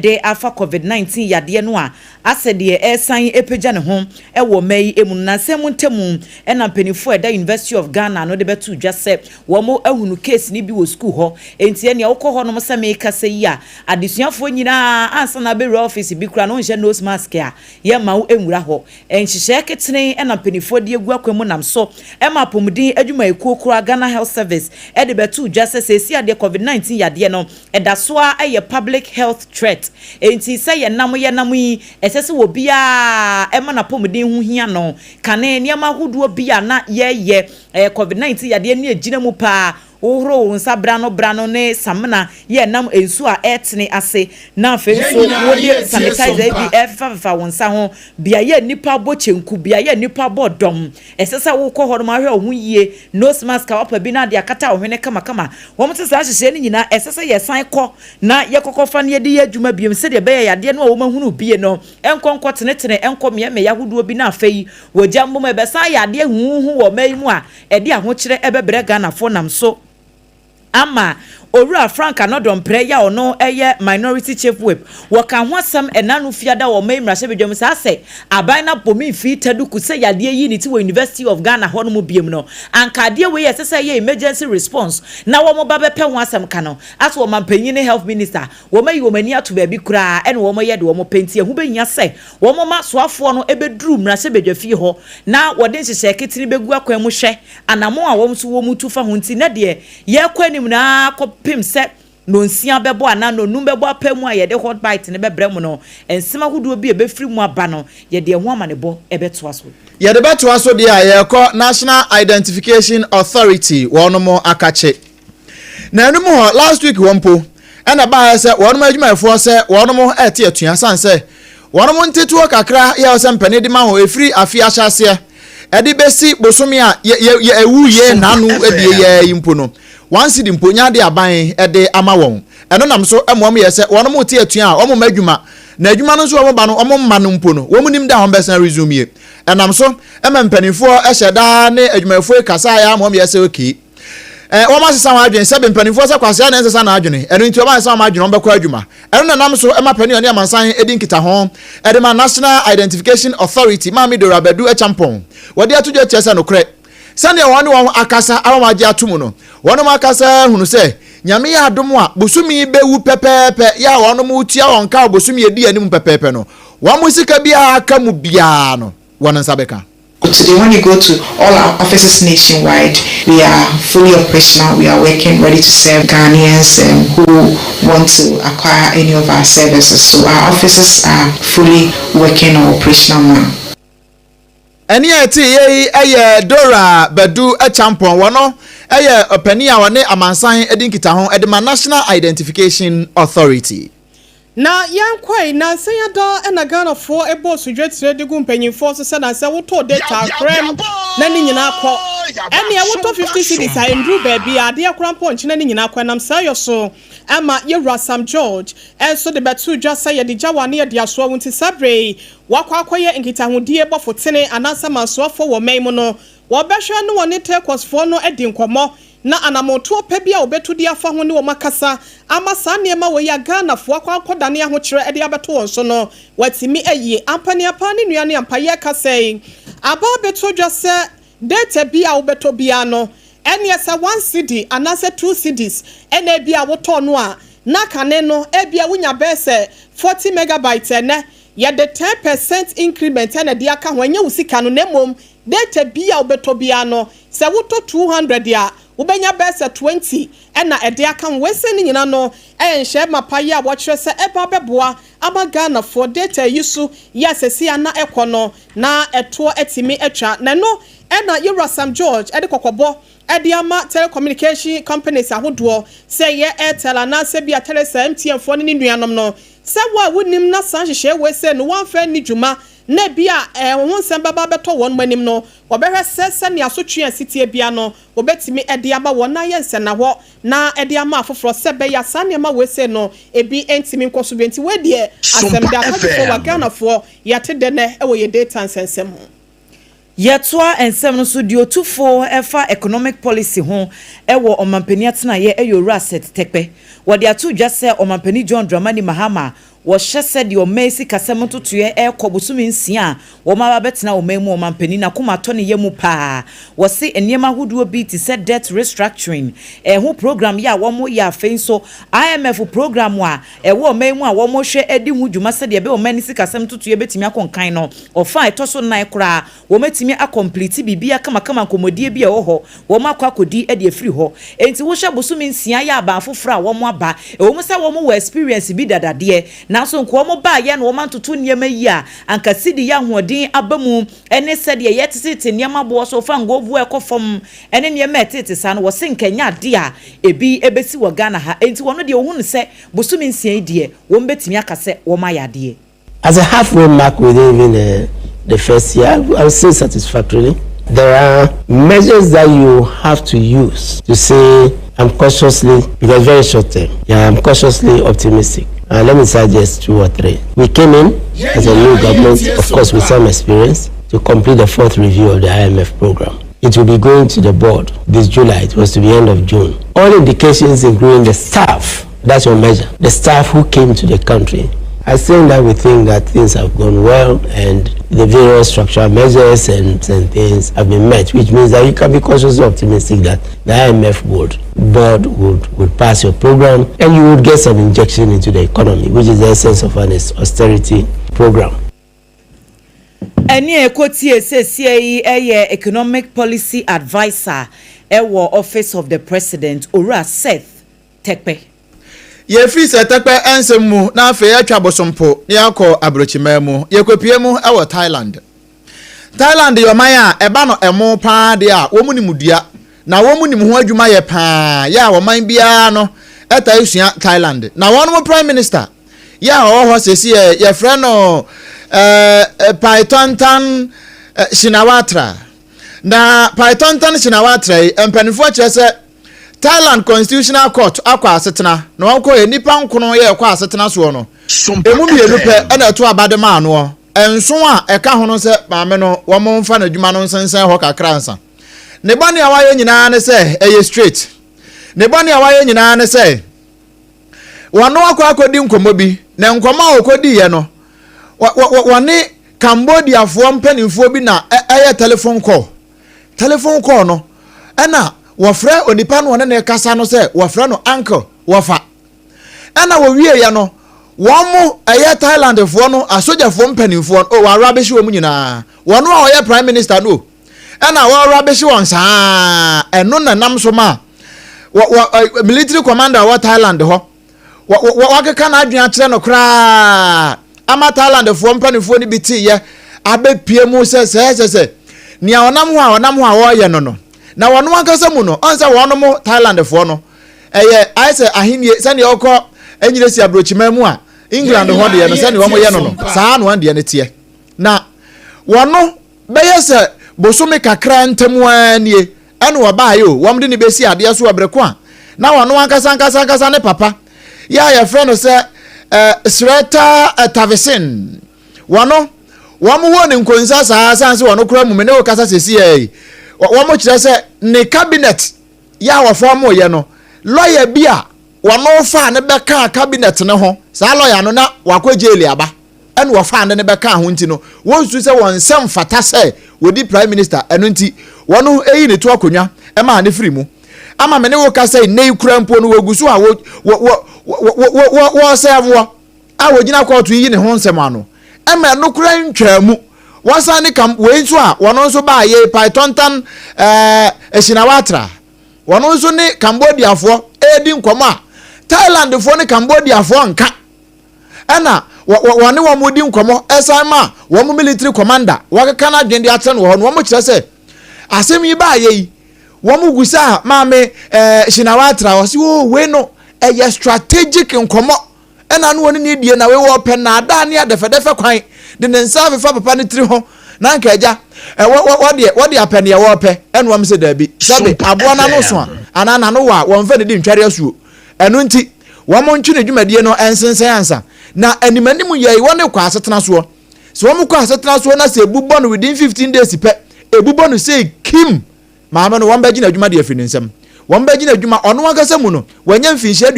de afa Covid 19 yadeɛ no a asɛ deɛ ɛresan repagya ne ho wɔ ɔman yi mu no. Nnansa mu ntamu na mpanimfoɔ a ɛda University of Ghana ano de bɛtoo dwa sɛ Wɔahunu case no bi wɔ sukuu hɔ, enti ɛnea wokɔ hɔnom sɛ merekasa yi a, adesuafoɔ nyinaa ara ansa na abɛwura office bi koraa no wonhyɛ nose mask a yɛmma wo nwura hɔ. Nhyehyɛɛ ketene na mpaninfoɔ de agu akwan mu nam so ma apɔmuden adwumayɛkuo koraa Ghana Health Service de bɛtoo dwa sɛ seesei adeɛ Covid 19 yadeɛ no ɛda so ara yɛ public health threat enti sɛ yɛnam yɛnam yi ɛsɛ sɛ obiara ma n'apɔmuden ho hia no kane nneɛma ahodoɔ bi a na yɛyɛ Covid 19 yadeɛ no ɛgyina mu paa Wohoro wo nsa berano berano ne samena yɛ nam nsu a ɛretene ase, na afei Yɛn nso nyinaa wode yɛretie sanitizer Sompa. bi refefafefa wo nsa ho. Beaeɛ a nnipa bɔ kyenku, beaeɛ a nnipa bɔ dɔm, ɛsɛ sɛ wokɔ hɔ nom ahwɛ wo ho yie, nose mask a woapa bi na ade akata wo hwene kamakama. Wɔn te saa nhyehyɛeɛ no nyinaa, ɛsɛ sɛ yɛsan kɔ na yɛkɔkɔfa na yɛde yɛ adwuma bio sɛdeɛ ɛbɛyɛ a yadeɛ no a wɔahunu bie no nkɔ nkɔtenetene nkɔ mmeammea ahodoɔ bi na afei wɔagya mmom ɛbɛsan ayɛ adeɛ huhuuhu wɔ ɔman yi mu a ɛde ahokyerɛ bɛbrɛ Ghanafoɔ nam so ama Owura Frank Anɔdɔmprɛ yi a ɔno yɛ Minority Chief Whip. Wɔkaa ho asɛm ɛnano fiada wɔ ɔman yi mmarahyɛbadwam saa sɛ aban no abɔ me mfii taduku sɛ yadeɛ yi ne ti wɔ University of Ghana hɔ nom biom no anka adeɛ wei a ɛsɛ sɛ ɛyɛ emergency response na wɔn ba bɛpɛ ho asɛm ka no asɛ ɔmanpanyin ne Health Minister wɔn ayi wɔn ani ato baabi koraa ɛna wɔn yɛ deɛ wɔn pɛ nti ɛho bɛhia sɛ Wɔma soafoɔ no bɛduru mmarahyɛbadwafie hɔ na wɔde nhyehyɛɛ ketene bɛgu akwan mu hwɛ anammɔn a wɔn nso wɔtu fa ho nti na deɛ yɛrekɔ anim no ara kɔpem sɛ nnɔnsia bɛbɔ anaa nnɔnnum bɛbɔ apaa mu a yɛde hot bite no bɛbrɛ mo no, nsɛm ahodoɔ bi a ɛbɛfiri mu aba no, yɛde ɛho amanebɔ bɛtoa so. Yɛde bɛtoa so deɛ a, yɛrekɔ National Identification Authority wɔnom akakye. Na ɛno mu hɔ, last week hɔ mpo, ɛna ɛbaeɛ sɛ wɔnom adwumayɛfoɔ sɛ wɔnom ɛte atua sane sɛ wɔnom ntetoɔ kakra yɛ sɛ mpanin de ma wɔn ɛfiri afe ahyɛaseɛ ɛde bɛsi bosome a yɛ yɛ yɛ ɛwu yɛ n'ano adie yɛ yi mpo no one cedi mpo nya de aban ɛde ama wɔn. Ɛno nam so ɛma wɔn yɛ sɛ wɔnom te atua a wɔn mma adwuma na adwuma no nso wɔn ba no wɔn mma no mpo no wɔn nim da a wɔn bɛsan resume yie. Ɛnam so ɛma mpanimfoɔ ɛhyɛ daa ne adwumayɛfoɔ yi kasaeɛ ama wɔn yɛ sɛ okay. Eh, wɔn asesa wɔn adwene sɛbe mpanimfoɔ sɛ kwasea na ɛnsesa n'adwene, ɛno nti wɔn asesa wɔn adwene, wɔn bɛkɔ adwuma. Ɛno na ɛnam so ma panin a ɔne amansan di nkitaho de ma National Identification Authority, Maame Dora Badu Acheampong, wɔde ato dwa kyerɛ sɛ nokorɛ, sɛdeɛ wɔn ne wɔn akasa ama wɔagye ato mu no, wɔnom akasa ahunu sɛ Nyame yɛ adom a, bosome yi bɛwu pɛpɛɛpɛ, yɛ a wɔnom retua wɔn ka wɔ bosome a ɛdi anim pɛpɛɛpɛ no, wɔn sika biara a aka mu biara no, wɔn nsa bɛka. Today, when you go to all our offices nationwide, we are fully operational. We are working, ready to serve Ghanaians um, who want to acquire any of our services. So our offices are fully working or operational now. Ɛnne a ɛte yɛ yi yɛ Dora Badu Acheampong. Wɔno yɛ ɔpanin a ɔne amansan di nkitaho de ma National Identification Authority. Na yɛnkɔe, nnansa yi ada na Ghanafoɔ bɔɔ sodwatire de gu mpanyinfoɔ so sɛ nansɛ wotɔ data koram na ne nyinaa kɔ. Ɛneɛ wotɔ 50 cedis a ɛnduru baabi a adeɛ koraa mpo nkyena ne nyinaa kɔ. Ɛnam saa yɔ so ma Yɛwura Sam George nso de bɛtoo dwa sɛ yɛde gya wo a na yɛde asoa wo nti saa berɛ yi wakɔ akɔyɛ nkitahodie bɔfotene anaasɛ mansoafoɔ wɔ ɔman mu no wɔbɛhwɛ ne wɔne Turkosfoɔ no adi nkɔmmɔ Na anammɔntuo pa bi a wɔbɛtu de afa ho ne wɔn akasa ama saa nneɛma wei a Ghanafoɔ akɔ akɔdane ahokyerɛ de abɛto wɔn so no, wɔatumi ayi. Ampaneapa ne nua ne ampa yɛreka sɛn? Aba abɛto dwa sɛ data bi a wobɛtɔ biara no, ɛneɛ sɛ one cedi anaasɛ two cedis na ebia wotɔɔ no a, na kane no ebia wonya bɛyɛ sɛ 40 megabytes, ɛnnɛ yɛde 10% increment na ɛde aka ho, ɛnyɛ wo sika no na mmom data bi a wobɛtɔ biara no, Sɛ wotɔ 200 a, wobɛnya bɛyɛ sɛ 20 na ɛde aka ho. Wei sei no nyina no yɛ nhyɛɛ mapa yi a wɔkyerɛ sɛ ɛba abɛboa ama Ghanafoɔ data yi so yɛ a sɛsei a na ɛkɔ no na ɛtoɔ atumi atwa. Na ɛno na Yɛwura Sam George de kɔkɔbɔ de ama telecommunication companies ahodoɔ sɛ ɛyɛ Airtel anaasɛ bi a Telecel, MTN foɔ ne ne nuanom no sɛ wo a wonim na saa nhyehyɛɛ wei sei no woamfa anni dwuma na bi a ɛho nsɛm bɛba abɛtɔ wɔn anim no Wɔbɛhwɛ sɛ sɛnea asotwe a ɛsi teɛ biara no, wɔbɛtumi de ama wɔn na ayɛ nsɛnnahɔ na de ama afoforɔ sɛ ɛbɛyɛ a saa nneɛma wei sei no ebi ntumi nkɔ so bio. Nti wei deɛ asɛm Sompa da akwadwofoɔ wa FM. Ghanafoɔ yɛate dɛ nɛ wɔ yɛ data nsɛnsɛm ho. Yɛtoa nsɛm no so, deɛ ɔtu fo fa economic policy ho wɔ ɔmampanin atenaeɛ yɛ Owura Seth Terkpe. Wɔde ato dwa sɛ ɔmampanin John Dramani Mahama a Wɔhyɛ sɛdeɛ ɔman sikasɛm ntotoeɛ rekɔ bosome nsia a wɔn aba abɛtena ɔman mu ɔmanpanin n'akoma atɔ ne yam paa. Wɔse nneɛma ahodoɔ bi te sɛ debt restructuring ɛho program yɛ a wɔyɛ afei nso IMF program a ɛwɔ ɔman mu a wɔhwɛ adi ho dwuma sɛdeɛ ɛbɛyɛ ɔman no sikasɛm ntotoeɛ bɛtumi akɔ nkan no ɔfa a ɛtɔ so nnan koraa Wɔatumi akɔmpliti biribiara kamakama, nkɔmmɔdie bi a ɛwɔ hɔ, wɔakɔ akɔdi de afiri hɔ. Enti wohwɛ bosome nsia yɛ aban foforɔ a wɔaba, ɛwɔ mu sɛ wɔwɔ experience bi dada deɛ, nanso nka wɔbaeɛ na wɔantoto nneɛma yie a, anka cedi yɛ ahoɔden aba mu ne sɛdeɛ yɛtetete nneɛma boɔ so, fa ngo boɔ ɛkɔ fam ne nneɛma a ɛtete saa no, wɔse nka ɛnyɛ adeɛ a ebi bɛsi wɔ Ghana ha. Enti wɔn deɛ wɔhunu sɛ bosome nsia yi deɛ, wɔbɛtumi aka sɛ wɔayɛ adeɛ. As a halfway mark within even the, the first year, I would say satisfactorily. There are measures that you have to use to say, I'm cautiously, because very short term, yeah, I'm cautiously optimistic. Uh, let me suggest two or three. We came in as a new government, of course, with some experience, to complete the fourth review of the IMF program. It will be going to the board this July. It was to be end of June. All indications, including the staff, that's your measure, the staff who came to the country I think that we think that things have gone well and the various structural measures and, and things have been met, which means that you can be cautiously optimistic that the IMF would, board would, would pass your program and you would get some injection into the economy, which is the essence of an austerity program. Ɛnne a ɛkɔtie seesie yi yɛ Economic Policy Adviser wɔ Office of the President, Owura Seth Terkper. Yɛfiri Sɛtɛkpɛ nsɛm mu na afei yɛatwa Bosompo na yɛakɔ aburokyiman mu. Yɛkɔpue mu wɔ Thailand. Thailand yɛ ɔman a ɛba no ɛmo paa deɛ a wɔn nim dua na wɔn nim ho adwuma yɛ paa yɛ a ɔman biara no ɛtaa sua Thailand. Na wɔn prime minister yɛ a ɔwɔ hɔ sɛsi yɛ yɛfrɛ no ɛɛ Paetongtarn Shinawatra. Na Paetongtarn Shinawatra yi mpanimfoɔ kyerɛ sɛ Thailand Constitutional Court akɔ asetena na wɔkɔɛ nnipa nkono yɛ ɛkɔ asetena soɔ no, ɛmu mmienu pɛ na ɛto aba de maa noɔ. Nson a ɛka ho no sɛ maame no wɔn mfa n'adwuma no nsensɛn hɔ kakra ansa. Ne bɔne a wayɛ nyinaa ne sɛ ɛyɛ straight. Ne bɔne a wayɛ nyinaa ne sɛ wɔno akɔ akɔdi nkɔmmɔ bi na nkɔmmɔ a wɔkɔdiiɛ no wɔne Cambodiafoɔ mpanimfoɔ bi na ɛyɛ telephone call. Telephone call no, ɛna wɔfrɛ onipa no ɔne ne kasa no sɛ wɔfrɛ no uncle, wɔfa. Ɛna wɔwieɛ no, wɔn mo ɛyɛ Thailandfoɔ no asogyafoɔ mpanimfoɔ no, oh, wɔarabehye wɔn nyinaa. Wɔn a ɔyɛ prime minister no, ɛna wɔarabehye wɔn saa. Ɛno na nam so ma wɔ wɔ military commander wɔ Thailand hɔ Wakeka n'adwene akyerɛ no koraa ama Thailandfoɔ mpanimfoɔ no bi teeɛ abɛpie mu sɛ sɛ sɛ sɛ nea ɔnam ho a ɔnam ho a wɔreyɛ no no na wɔn ankasa mu no ɔn sɛ wɔn mo Thailandfoɔ no ɛyɛ ayɛ sɛ ahennie sɛnea ɔkɔ Enyiresi aburokyiman mu a England hɔ deɛ no sɛnea wɔn yɛ no no saa na wɔn deɛ no teɛ na wɔn bɛyɛ sɛ bosome kakra ntam ara nie Ɛna ɔbaeɛ o, wɔde no bɛsi adeɛ so wɔ bere ko a na ɔno ankasa ankasa ankasa ne papa yɛ a yɛfrɛ no sɛ eh, Sreta eh, Thavisin. Wɔno, wɔn wɔ ne nkonsa saa san sɛ wɔn kora mu me ne wo kasa sɛsi yi. Wɔn kyerɛ sɛ ne cabinet yɛ a wɔfɔm yɛ no, lɔya bi a wɔn faa ne bɛkaa cabinet no ho, saa lɔya no na wakɔ jail aba. ɛna wɔfaa ne no bɛkaa ho nti no, wɔnsu sɛ wɔn nsa mfata sɛ wɔdi prime minister, ɛno nti wɔn yi ne to akonnwa maa ne firi mu. Ama me ne wo kasa yi, nnɛ yi kura mpo no wɔgu so a wɔ wɔ wɔ wɔ wɔ wɔsɛvoɔ a wɔgyina kɔɔto yi ne ho nsɛm ano. Ɛma ɛno kura ntwaa mu. Wɔsan ne kam wei nso a wɔn nso baa yei Paetongtarn ɛɛ Shinawatra. Wɔn nso ne Cambodiafoɔ ɛredi nkɔmɔ a Thailandfoɔ ne Cambodiafoɔ nka. Ɛna wɔne wɔn di nkɔmmɔ ɛsan ma wɔn military commander wɔkeka n'adwene de akyerɛ no wɔ hɔ no wɔn kyerɛ sɛ asɛm yi baayɛ yi wɔn gu saa maame ɛɛ Shinawatra ɔsi o oh, wei no ɛyɛ strategic nkɔmmɔ ɛna ano wɔn ne die na wei wɔpɛ naadaa ne adɛfɛdɛfɛ kwan de ne nsa afefa papa ne tiri ho na nka agya ɛwɔ wɔdeɛ wɔde apɛ neɛ wɔpɛ ɛna wɔn sɛ daabi sɛbi aboa n'ano so a anaa n'ano wɔ a wɔn fɛ ne di ntwɛre asuo ɛno nti Wɔntwe ne dwumadie no nsensɛn ansa na animanim yɛi wɔn rekɔ asetena soɔ. Sɛ wɔn kɔ asetena soɔ na sɛ ebu bɔ no within 15 days pɛ, ebu bɔ no sei kim, maame no wɔn bɛgye n'adwuma de afiri ne nsam. wɔn bɛgyina adwuma. Ɔno ankasa mu no, wanya mfinhyia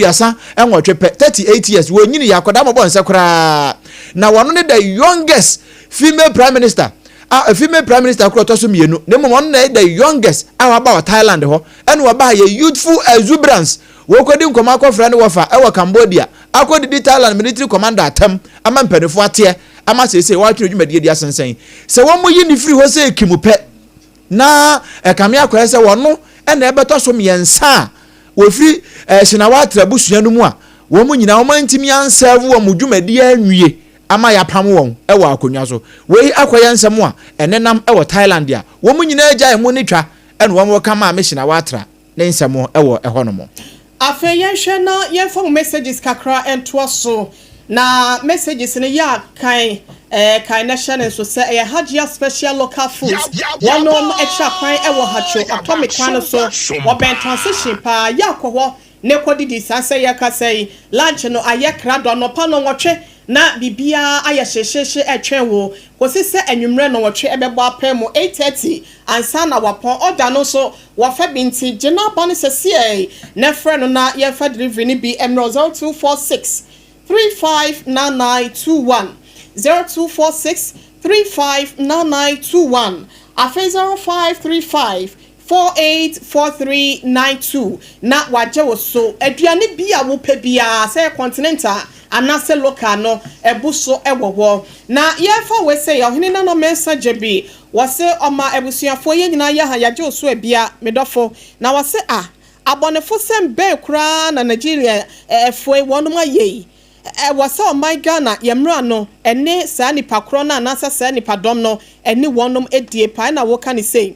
38 pɛ, 38 years. Wɔnyini yɛ akwadaa mɔbɔ nsɛ koraa, na wɔno ne the youngest female prime minister, a female prime minister korɔ ɔtɔ so mmienu, na mmom ɔno na yɛ the youngest a waba wɔ Thailand hɔ. Ɛna waba yɛ youthful exuberance, wɔkɔdi nkɔmɔ akɔfrɛ no wɔfa ɛwɔ Cambodia, akɔdidi Thailand military commander atam ama mpanimfoɔ ateɛ ama seesei wɔatwerɛ dwumadie di asensɛn sɛ wɔn mo yi ne firi hɔ sɛ ekimu pɛ, na ɛkame akɔyɛ sɛ wɔno ɛna ɛbɛtɔ so mmiɛnsa a wɔfiri Shinawatra abusua no mu a wɔn mu nyinaa wɔn antumi ansɛɛvo wɔn dwumadie anwie ama yɛapam wɔn ɛwɔ akonnwa so. Wei akɔyɛ nsɛm a ɛnenam ɛwɔ Thailand a wɔn mu nyinaa gya ɛmu ne twa, ɛna wɔn wɔka maame Shinawatra ne nsɛm ɛwɔ ɛhɔ nom. Afei yɛnhwɛ na yɛmfa mo messages kakra ntoa so, na messages no yɛ a kan kan na hyɛ ne nso sɛ ɛyɛ Hajia Special Local Foods. Wɔnom akyira kwan ɛwɔ Hatcho Atomic kwan no so, wɔbɛn transition paa. Yɛ akɔ hɔ ne kɔdidi saa sɛ yɛka sɛ yi lunch no ayɛ krado anɔpa no 8 na biribiara ayɛ hyehyehye ɛtwɛn wo kòsi sɛ anwummerɛ no 8 ɛbɛbɔ apɛ mu, 8:30 ansa na wapɔn. Ɔda no nso wɔfɛ bi, nti gye n'aba no sɛseɛ na frɛ no na yɛmfa delivery no bi mmerɛ 0246 359921, 0246 359921, afei 0535 484392 na wagye wo so. Aduane bi a wopɛ biara, sɛ continental anaasɛ local no, ɛbu so ɛwɔ hɔ. Na yɛmfa wei sɛ Ɔhene Nana Mɛnsa gye bi, wɔse ɔma abusuafoɔ yɛn nyinaa yɛ ha yɛagye wo so abia medɔfo, na wɔse a abɔnefo sɛm bɛn koraa na Nigeria ɛfoɔ wɔnom ayɛ yi? Ɛwɔ sɛ ɔman Ghana yɛmmra no ɛne saa nipa korɔ no anaasɛ saa nipa dɔm no ɛne wɔnom edie paa na wɔka ne sei.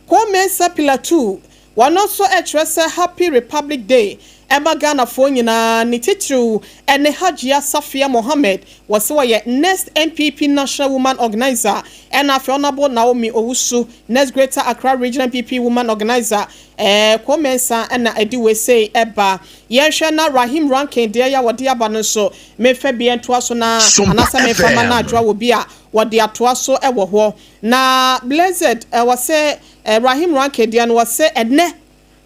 Kɔmɛnsa Pillar 2, wɔn nso ɛkyerɛ sɛ Happy Republic Day ɛma Ghanafoɔ nyinaa, ne titiriw ɛne Hajia Safia Mohammed, wɔsɛ wɔyɛ next NPP National Woman Organizer, ɛna afei Honourable Naomi Owusu, next Greater Accra Regional NPP Woman Organizer. Kɔmɛnsa ɛna ɛde wei ɛba. Yɛnhwɛ na Rahim Rankin deɛ yɛ a wɔde aba no nso, mefa bi ntoa so na anaasɛ mefa ma no adwoa wɔ bi a wɔde atoa so ɛwɔ hɔ. Na Blessed ɛwɔ sɛ Rahim Rankin deɛ no, wɔsɛ ɛnɛ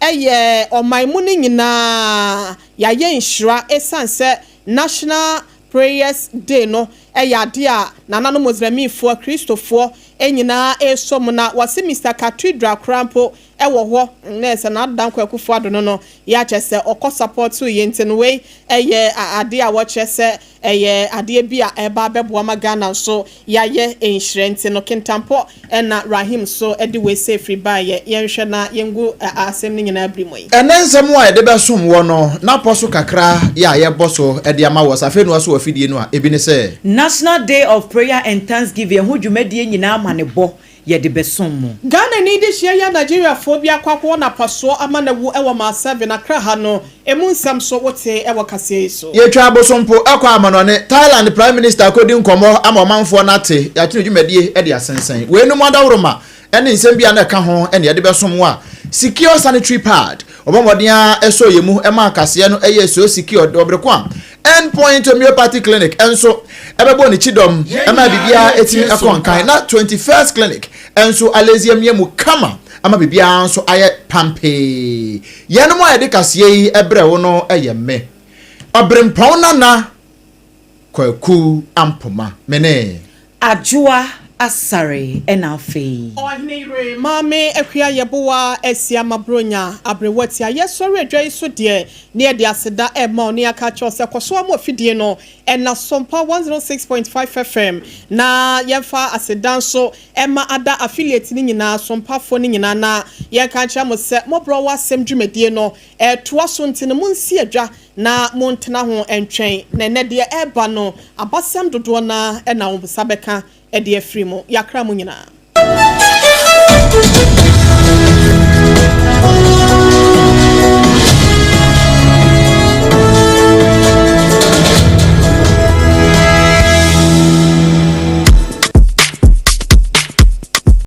ɛyɛ ɔman mu no nyinaa yɛayɛ nhyira, ɛsiane sɛ National Prayers Day no ɛyɛ adeɛ a nananom Muslimifoɔ, Kristofoɔ nyinaa ɛresɔ mu, na wɔse Mr Cathedral koraa mpo ɛwɔ hɔ na ɛsɛ na Adan Kwakufoɔ Ado no yɛakyɛ sɛ ɔkɔ support yɛ. Nti no wei ɛyɛ adeɛ a wɔkyerɛ sɛ ɛyɛ adeɛ bi a ɛba abɛboa ma Ghana nso yɛayɛ nhyerɛ. Nti no Kintampɔ ɛna Rahim so ɛde wei sɛ firi baayɛ. Yɛnhwɛ na yɛngu asɛm no nyinaa biri mu yi. Ɛnɛ nsɛm a yɛde bɛsom wɔ no n'apɔ so kakra yɛ a yɛbɔ so ɛde ama wɔ sɛ afei no waso wɔ afidie no a ebi ne sɛ National Day of Prayer and Thanksgiving ɛho dwumadie nyinaa ma ne bɔ yɛde bɛsom mu. Ghana ni de hyia yɛ Nigeriafoɔ bi akɔ akɔwɔ napasoɔ ama na wu ɛwɔ Mile 7 Accra ha no, emu nsɛm so wote ɛwɔ kaseɛ yi so. Yɛtwa abosompo ɛkɔ amanɔne. Thailand prime minister akɔdi nkɔmmɔ ama ɔmanfoɔ no ate yɛatwene dwumadie de asensɛn weinom adaworoma ɛne nsɛm bi a na ɛka ho ɛne yɛde bɛsom wo a Secure sanitary pad ɔbɔ mmɔden a ɛsɔ yɛ mu ɛma akaseɛ no ɛyɛ so secure ɔbere ko a Endpoint Homeopathy Clinic ɛnso ɛbɛbɔ ne kyidɔm ɛma biribiara ɛtumi ɛkɔ nkan, na 21st Clinic ɛnso alezi amia mu kama ama biribiara nso ayɛ pampee. Yɛnom a yɛde kaseɛ yi ɛbrɛ wo no ɛyɛ me Ɔberempɔn Nana Kwaku Ampoma mene Adwoa Asare, ɛna afei Ɔhene yere Maame Akua Yɛboa Asia Mabronya aberewa ti a yɛsɔre adwa yi so deɛ ne yɛde aseda ɛma wo ne aka kyerɛw sɛ kɔ so ama afidie no ɛna Sompa 106.5 FM, na yɛmfa aseda nso ɛma ada affiliate no nyinaa, Sompafoɔ no nyinaa, na yɛnka nkyerɛ mo sɛ mmɔborɔ wɔ asɛm dwumadie no ɛtoa so, nti no monsi adwa na montena ho ntwɛn, na ɛnɛ deɛ ɛreba no abasɛm dodoɔ na ɛna wo nsa bɛka ɛde afiri mu. Yɛakra mo nyinaa.